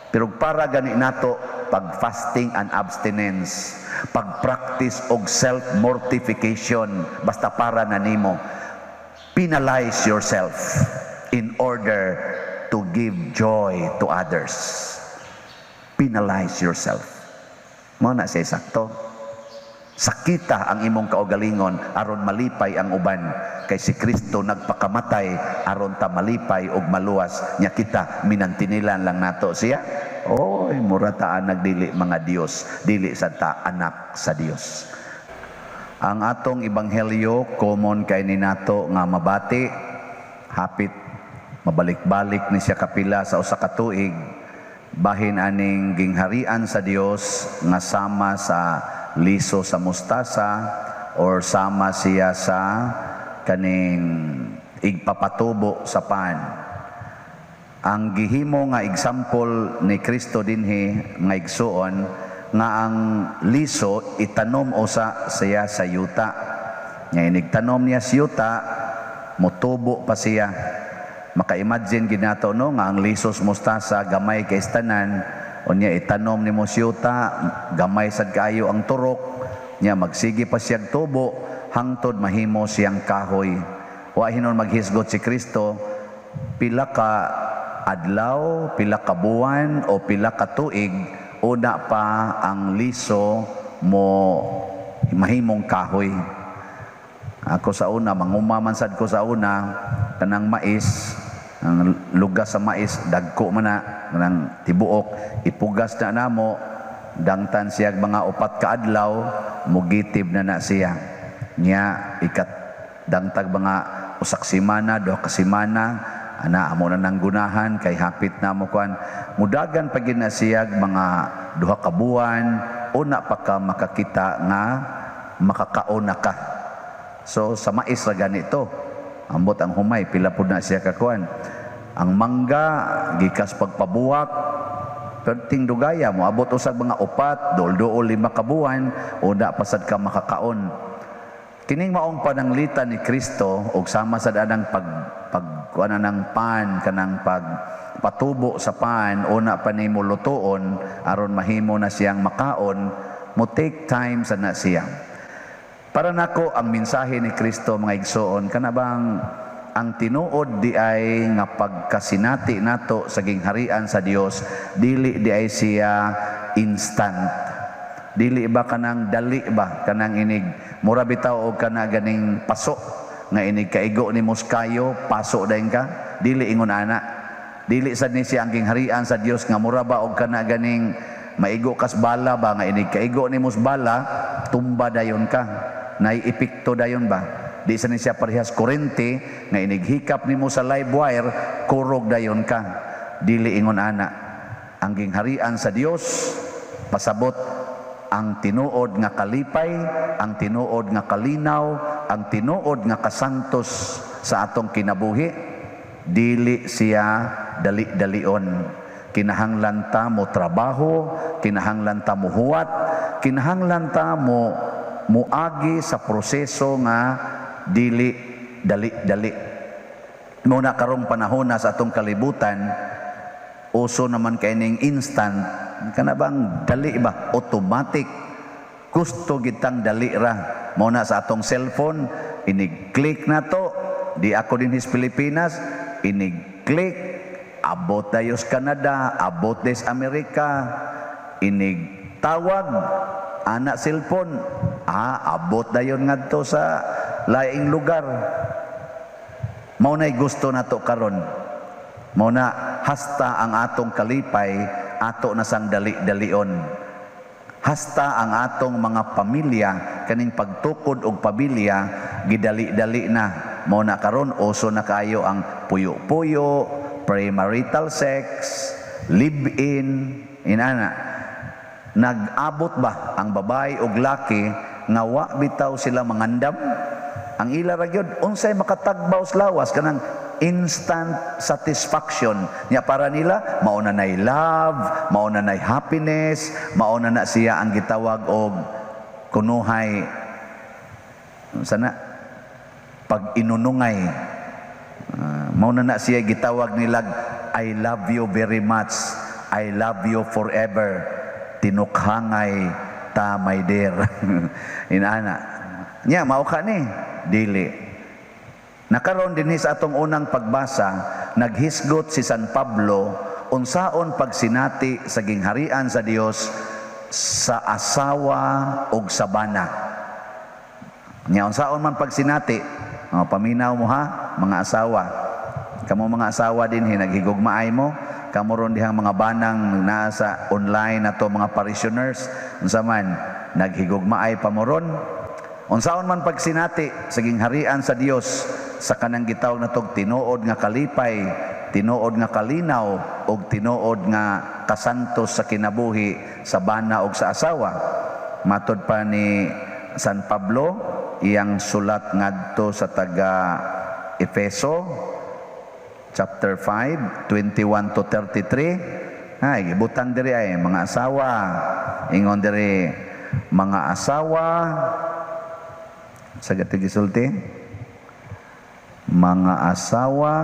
Pero para gani nato pag fasting and abstinence, pag practice og self-mortification, basta para na nimo. Penalize yourself in order to give joy to others. Penalize yourself. Mo na siya sakto. Sakita ang imong kaugalingon aron malipay ang uban, kay si Kristo nagpakamatay aron ta malipay ug maluwas, nya kita minantinilan lang nato siya. Oy, mura ta nagdili mga Dios, dili sa ta anak sa Dios. Ang atong ebanghelyo, common kay ni nato nga mabati, hapit mabalik-balik ni siya kapila sa usa ka tuig, bahin aning gingharian sa Dios nga sama sa liso sa mustasa or sama siya sa kaning igpapatubo sa pan. Ang gihimo nga example ni Kristo dinhi, nga igsuon, nga ang liso itanom usa siya sa yuta. Nga inigtanom niya sa yuta, motubo pa siya. Maka-imagine ginato, no, nga ang lisos mustasa gamay kay tanan, unya itanom nimo sa yuta, gamay sad kaayo ang turok, nya magsige pa siyang tubo hangtod mahimo siyang kahoy. Wa hinon maghisgot si Kristo pila ka adlaw, pila ka buwan o pila ka tuig una pa ang liso mo mahimong kahoy. Ako sa una, manguma man sad ko sa una, kanang mais, ang lugas sa mais, dagko man na, kanang tibuok, ipugas na namo, dangtan siya mga 4 ka adlaw, mugitib na na siya. Nya, ikat dangtag mga usak simana, 2 ka semana, ana amo na nang gunahan kay hapit na mo kuan. Mudagan pa gid na siya mga 2 ka buwan, una pa ka makakita nga makakaon na ka. So sa mais ra ganito. Ambot ang humay pila pud na siya kakuan. Ang mangga gikas pagpabuwak perting dugaya mo abot usag mga 4, duol-duol 5 ka buwan una pa sad ka makakaon. Kining maong pananglitan ni Kristo og sama sad anang pag pag kuan ng pan, kanang pag patubo sa pan una pa nimo lutuon aron mahimo na siyang makaon, mo take time sa na siya. Para nako ang mensahe ni Kristo, mga igsoon, kana bang ang tinuod di ay nga pagkasinati nato sa gingharian sa Dios, dili di ay siya instant. Dili ba kanang dali ba kanang inig mura bitaw og kana ganing paso nga inig kaigo ni muskayo paso dayon ka, dili ingon ana. Dili sad ni siya ang gingharian sa Dios nga mura ba og kana ganing maigo kas bala ba nga inig kaigo ni bala tumba dayon ka, nay epekto dayon ba. Di sa ni siya parehas kurente nga inighikap nimo sa live wire kurog dayon ka. Dili ingon ana. Ang gingharian sa Dios pasabot ang tinuod nga kalipay, ang tinuod nga kalinaw, ang tinuod nga kasantos sa atong kinabuhi. Dili siya dali-dalion. Kinahanglan ta mo trabaho, kinahanglan ta mo huwat, kinahanglan ta mo muagi sa proseso nga dili dali-dali. Muna karong panahon na sa atong kalibutan, uso naman kay ning instant, kana bang dali ba, automatic. Gusto gitang dali ra. Mao na sa atong cellphone, inig-click na to, di ako din his Pilipinas, inig-click, abot tayo sa Canada, abot des Amerika, inig tawag, ana cellphone, abot dayon ngadto sa laing lugar. Mao na'y gusto nato karon. Mao na hasta ang atong kalipay ato na sang dali-dalion. Hasta ang atong mga pamilya, kaning pagtukod og pamilya, gidali-dali na. Mao na karon uso na kaayo ang puyo-puyo, premarital sex, live-in, inana. Nag-abot ba ang babae og laki nga wa bitaw sila mangandam? Ang ila ra gyud unsay makatagbaw sa lawas, kanang instant satisfaction nya. Para nila mao na nay love, mao na nay happiness, mao na na siya ang gitawag og kunuhay sana pag inunungay. Mao na na siya gitawag nilag "I love you very much, I love you forever, tinukhangay ta, my dear," inana nya. Mao ka ni dili nakaroon dinhi sa atong unang pagbasa, naghisgot si San Pablo unsaon pagsinati sa gingharian sa Dios sa asawa ug sa bana. Nya unsaon man pagsinati? Oh, paminaw mo ha, mga asawa. Kamo mga asawa dinhi, naghigugmaay mo? Kamo ron dihang mga banang naa sa online na to, mga parishioners, unsa man, naghigugmaay pa mo ron? Unsaon man pagsinati sa gingharian sa Dios sa kanang gitawag na tog tinuod nga kalipay, tinuod nga kalinaw ug tinuod nga kasantos sa kinabuhi sa bana ug sa asawa? Matod pa ni San Pablo, iyang sulat ngadto sa taga Efeso, chapter 5, 21 to 33. Ay, gibutang diri ay mga asawa. Ingon diri, mga asawa, sa gato gisulti, "Mga asawa,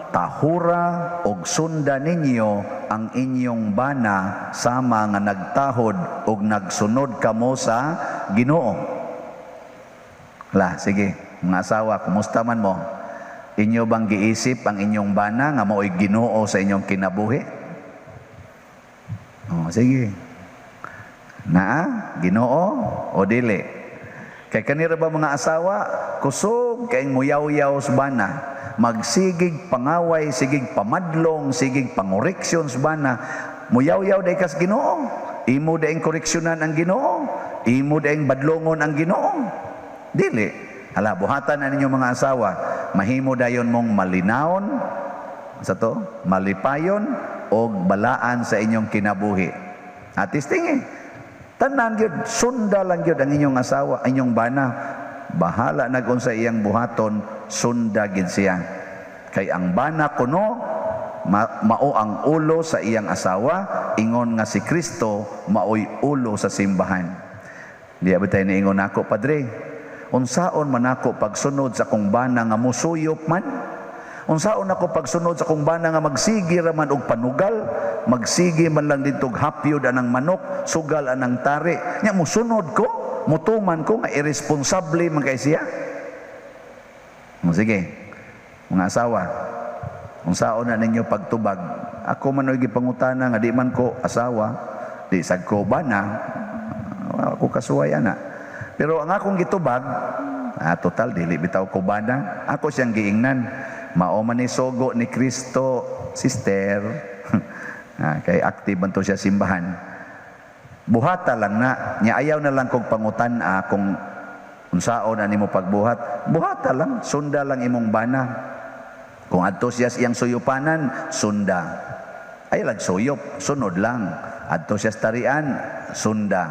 tahura og sunda ninyo ang inyong bana sama nga nagtahod og nagsunod kamo sa Ginoo." La, sige, mga asawa, kumusta man mo? Inyo bang giisip ang inyong bana nga mao'y Ginoo sa inyong kinabuhi? Oh, sige. Naa, Ginoo o dili? Kay kanira ba mga asawa, kusog kay muyaw-yaw sa bana, magsigig pangaway, sigig pamadlong, sigig pangoreksyon sa bana, muyaw-yaw day kas Ginoo. Imo daing koreksyonan ang Ginoo, imo daing badlongon ang Ginoo. Dili. Hala, buhatan na ninyo, mga asawa, mahimo dayon mong malinawon sa to, malipayon og balaan sa inyong kinabuhi. Atis tingi. Tanan gyud, sunda lang gyud ang inyong asawa, inyong bana. Bahala na kung sa iyang buhaton, sunda gid siya. Kay ang bana kuno mao ang ulo sa iyang asawa, ingon nga si Kristo maoy ulo sa simbahan. Di ba tayo niingon nako, "Padre, unsaon man ako pagsunod sa akong bana nga musuyop man? Unsaon ako pagsunod sa akong bana nga magsigi ra man og panugal, magsigi man lang dito og hapyod anang manok, sugal anang tari. Nya musunod ko, mutuman ko nga irresponsable man kay siya?" O, sige, mga asawa, unsaon na ninyo pagtubag? Ako man oy gipangutana nga di man ko asawa, di sad ko bana, ako kasuway ana. Pero ang akong gitubag, total dili bitaw ko bana, ako siyang giingnan. "Mao man ni sugo ni Kristo, sister." Kay active man to siya simbahan. Buhata lang na, nya ayaw na lang kog pangutan kung unsaon na nimo pagbuhat. Buhata lang, sunda lang imong bana. Kung adto siya sa iyang suyupanan, sunda. Ay lang suyop, sunod lang. Adto siya sa tarian, sunda.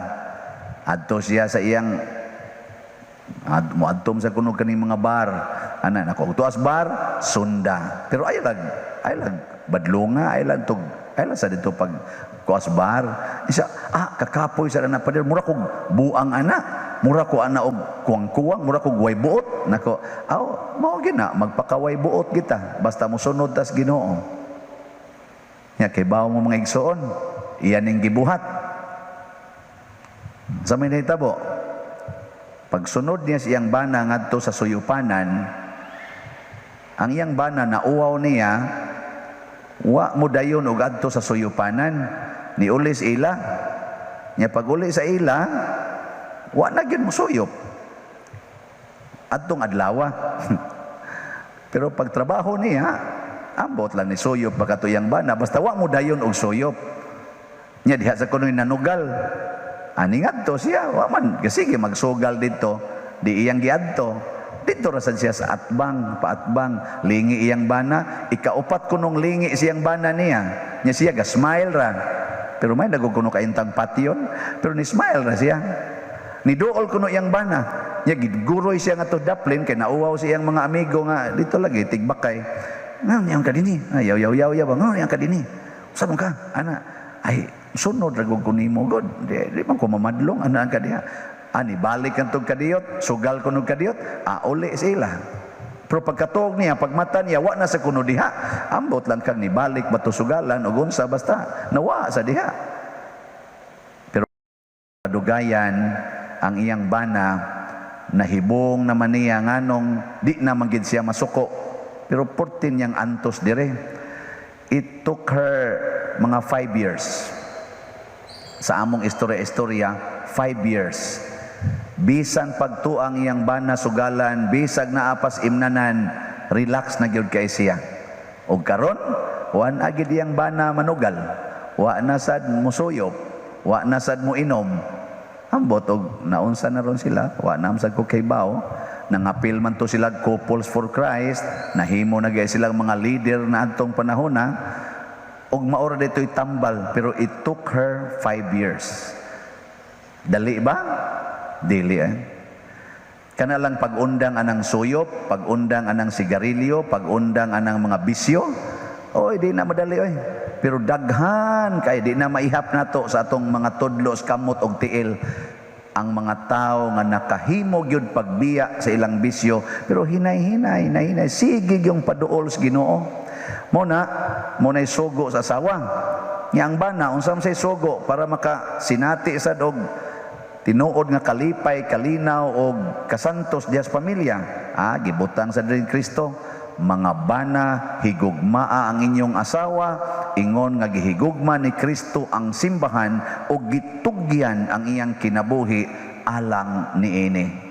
Adto siya sa iyang moadtom sa kuno kaning mga bar. Ana nako, tuas bar, sunda. Pero ay lang badlonga, ay lang tug, ay lang sa dito pag kuas bar. Isa, kakapoy sa na, pader, mura kog buang ana. Mura ko ana og kuwang-kuwang, mura kog way buot. Nako, aw, mao gina magpakaway buot kita basta mosunod tas Ginoo. Nya kay bawo mo, mga igsoon, iyan ning gibuhat. Sa may nahitabo, pagsunod niya sa iyang bana ngadto sa suyupanan, ang iyang bana nauwaw niya, wa mo dayon og adto sa suyupanan, niulis ila. Nya pag uli sa ila, wa na gyud mosuyop. Adtong adlaw. Pero pagtrabaho niya, ambot lang ni suyop pa katuyang bana, basta wa mo dayon og suyop. Nya diha sa kuno'y nanugal. Ani ngadto siya, wa man sige magsugal didto, di iyang giadto. Didto ra sad siya sa atbang, paatbang, lingi iyang bana, ikaupat kunong lingi siyang bana niya. Nya siya ga smile ra. Pero may nagug kuno kaintang patyon, pero ni smile ra siya. Ni duol kuno iyang bana. Nya giguroy siya nga to daplin kay nauwaw siyang mga amigo nga dito lagi tigbakay. Ngan yang kadini? Ay, yaw yaw yaw yaw, ngan yang kadini? Usa man ka? Ana, ay sunod ra gud ko nimo god. Di man ko mamadlong ana ang kadiha. Ani balik ang tug kadiyot, sugal kuno kadiyot, uli sila. Pero pagkatuog niya, pagmata niya, wa na sa kuno diha. Ambot lang kang nibalik bato sugalan o unsa basta nawa sa diha. Pero kadugayan ang iyang bana, nahibong naman niya nganong di na man gid siya masuko. Pero 14 niyang antos dire. It took her mga 5 years. Sa among istorya-istorya, 5 years. Bisan pagtuang iyang bana sugalan, bisag naapas imnanan, relax na gyud kay siya. Og karon, wa na gid iyang bana manugal. Wa na sad musuyop, wa na sad mo inom. Ambot og naunsa na ron sila, wa na sad ko kay bao. Nangapil man to sila Couples for Christ, nahimo na gay silang mga leader na adtong panahon na. Og maora dito'y tambal, pero it took her 5 years. Dali ba? Dili eh. Kana lang pag-undang anang suyop, pag-undang anang sigarilyo, pag-undang anang mga bisyo, oy, di na madali oy. Pero daghan kay di na maihap nato sa atong mga tudlo sa kamot og tiil ang mga tao nga nakahimo gyud pagbiya sa ilang bisyo, pero hinay-hinay, hinay-hinay, sige yung paduol sa Ginoo. Mo na, mo na'y sugo sa asawa. Nga ang bana, unsa man say sugo para maka sinati sad og tinuod nga kalipay, kalinaw og kasantos diha sa pamilya. Gibutang sa din Kristo, mga bana, higugmaa ang inyong asawa, ingon nga gihigugma ni Kristo ang simbahan ug gitugyan ang iyang kinabuhi alang niini.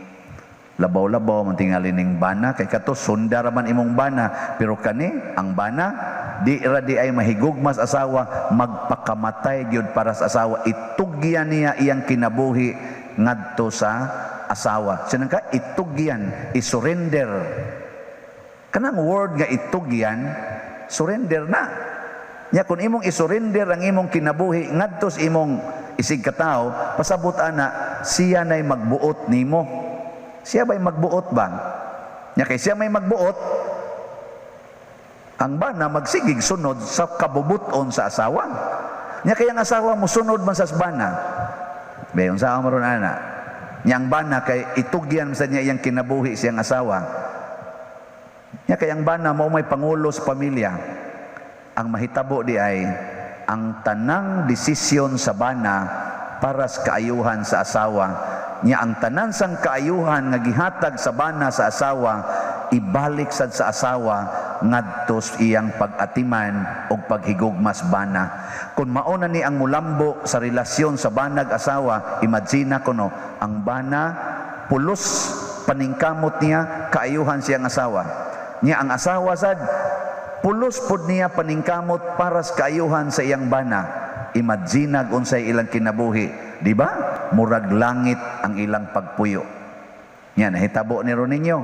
Labaw-labaw man tingali ning bana kay kato sunda ra man imong bana, pero kani ang bana di ra di ay mahigugma sa asawa, magpakamatay gyud para sa asawa, itugyan niya iyang kinabuhi ngadto sa asawa. Sinang ka itugyan, isurrender. Kanang word nga itugyan, surrender na. Nya kung imong isurrender ang imong kinabuhi ngadto sa imong isig katawo, pasabot ana siya nay magbuot nimo. Siya ba'y magbuot ba? Nya kay siya may magbuot, ang bana magsigig sunod sa kabubuton sa asawa. Nya kay ang asawa mo sunod man sa bana. Bayon sa ron ana. Nya ang bana kay itugyan sa niya iyang kinabuhi siyang asawa. Nya kay ang bana mao may pangulo sa pamilya. Ang mahitabo di ay ang tanang desisyon sa bana para sa kaayuhan sa asawa. Nya ang tanan sang kaayuhan nga gihatag sa bana sa asawa, ibalik sad sa asawa ngadto sa iyang pag-atiman og paghigugmas bana. Kung mauna ni ang mulambo sa relasyon sa banag asawa, imagine kuno ang bana pulos paningkamot niya kaayuhan siyang asawa. Nya ang asawa sad pulos pod niya paningkamot para sa kaayuhan sa iyang bana. Imagine unsay ilang kinabuhi, di ba? Murag langit ang ilang pagpuyo. Nya nahitabo ni ron ninyo.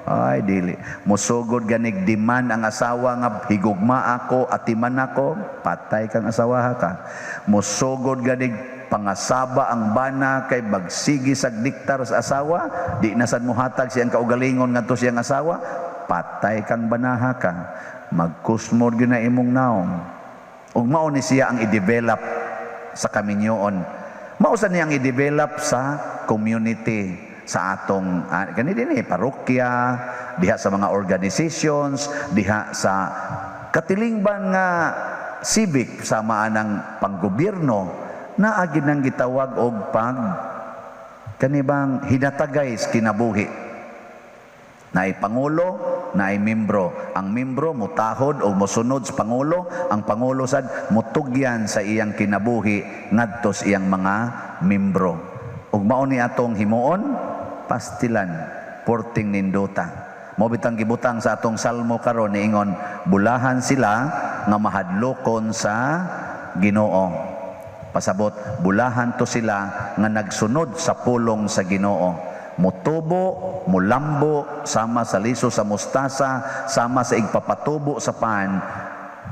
Ay dili. Musugod ganig demand ang asawa nga higugma ako, atiman ako, patay kang asawa ka. Musugod ganig pangasaba ang bana kay bagsigi sag diktar sa asawa, di na sad mohatag siyang kaugalingon ngadto siyang asawa, patay kang banaha ka. Magkusmod gyud na imong naong. Ug mao ni siya ang i-develop sa kaminyoon. Mao sa niya ang i-develop sa community, sa atong kani dinhi parokya, diha sa mga organizations, diha sa katilingban nga civic sama anang panggobyerno, naa gid nang gitawag og pag kanibang hinatagay sa kinabuhi. Naay pangulo, naay membro. Ang membro mutahod o mosunod sa pangulo, ang pangulo sad mutugyan sa iyang kinabuhi ngadto sa iyang mga membro. Ug mao ni atong himuon, pastilan. Porting nindota. Mao bitang gibutang sa atong salmo karon, niingon, "Bulahan sila nga mahadlokon sa Ginoo." Pasabot, bulahan to sila nga nagsunod sa pulong sa Ginoo. Mutubo, mulambo, sama sa liso sa mustasa, sama sa igpapatubo sa pan.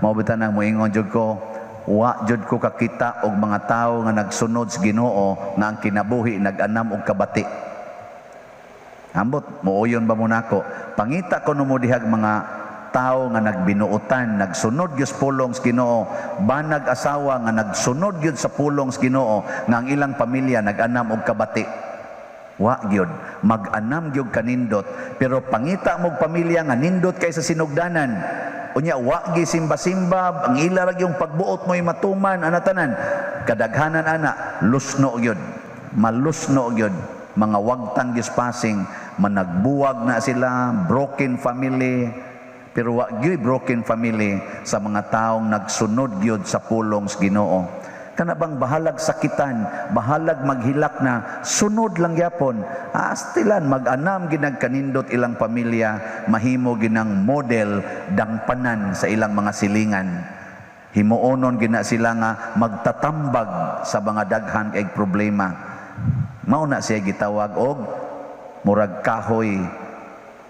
Mao bitan nang moingon jud ko, wa jud ko kakita og mga tawo nga nagsunod sa Ginoo nga ang kinabuhi nag-anam og kabati. Ambot, muuyon ba mo nako? Pangita ko mo dihag mga tao nga nagbinuotan, nagsunod gyud sa pulong sa Ginoo, banag asawa nga nagsunod gyud sa pulong sa Ginoo, nga ang ilang pamilya nag-anam og kabati. Wa gyud, mag-anam gyud kanindot, pero pangita mo pamilya nga nindot kay sa sinugdanan. Unya wa gi simba-simba, ang ila ra gyung pagbuot mo'y matuman ana tanan. Kadaghanan ana lusno gyud. Malusno gyud, mga wagtang gyud passing, managbuwag na sila, broken family. Pero wa gyud broken family sa mga taong nagsunod gyud sa pulong sa Ginoo. Kana bang bahalag sakitan, bahalag maghilak na, sunod lang gyapon. Astilan mag-anam ginagkanindot ilang pamilya, mahimo ginang model dangpanan sa ilang mga silingan. Himuonon gina sila nga magtatambag sa mga daghan kay problema. Mao na siya gitawag og murag kahoy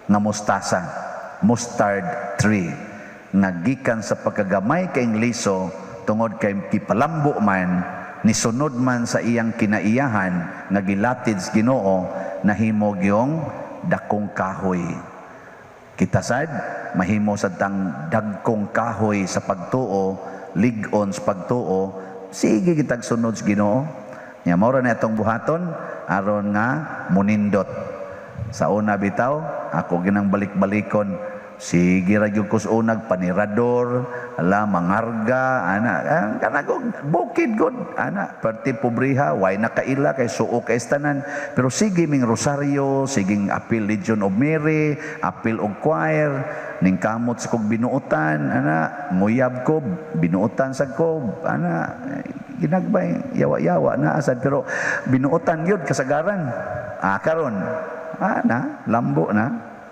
nga mustasa, mustard tree, nga gikan sa pagkagamay kay liso, tungod kay kipalambo man, nisunod man sa iyang kinaiyahan nga gilatid sa Ginoo, nahimo gyong dakong kahoy. Kita sad mahimo sad tang dagkong kahoy sa pagtuo, lig-on sa pagtuo, sige kitag sunod sa Ginoo. Nya mao ra na itong buhaton aron nga munindot. Sa una bitaw, ako ginang balik-balikon. Sige ra gyud ko sa unag panirador, ala mangarga, ana, kanang bukid gud, ana, perti pobriha, way nakaila kay suo kay tanan. Pero sige ming rosaryo, siging apil Legion of Mary, apil og choir, ning kamot sa kog binuotan, ana, nguyab ko, binuotan sa ko, ana, ginagbay, yawa-yawa na asad, pero binuotan yun, kasagaran. Ah, karon, na, lambo na.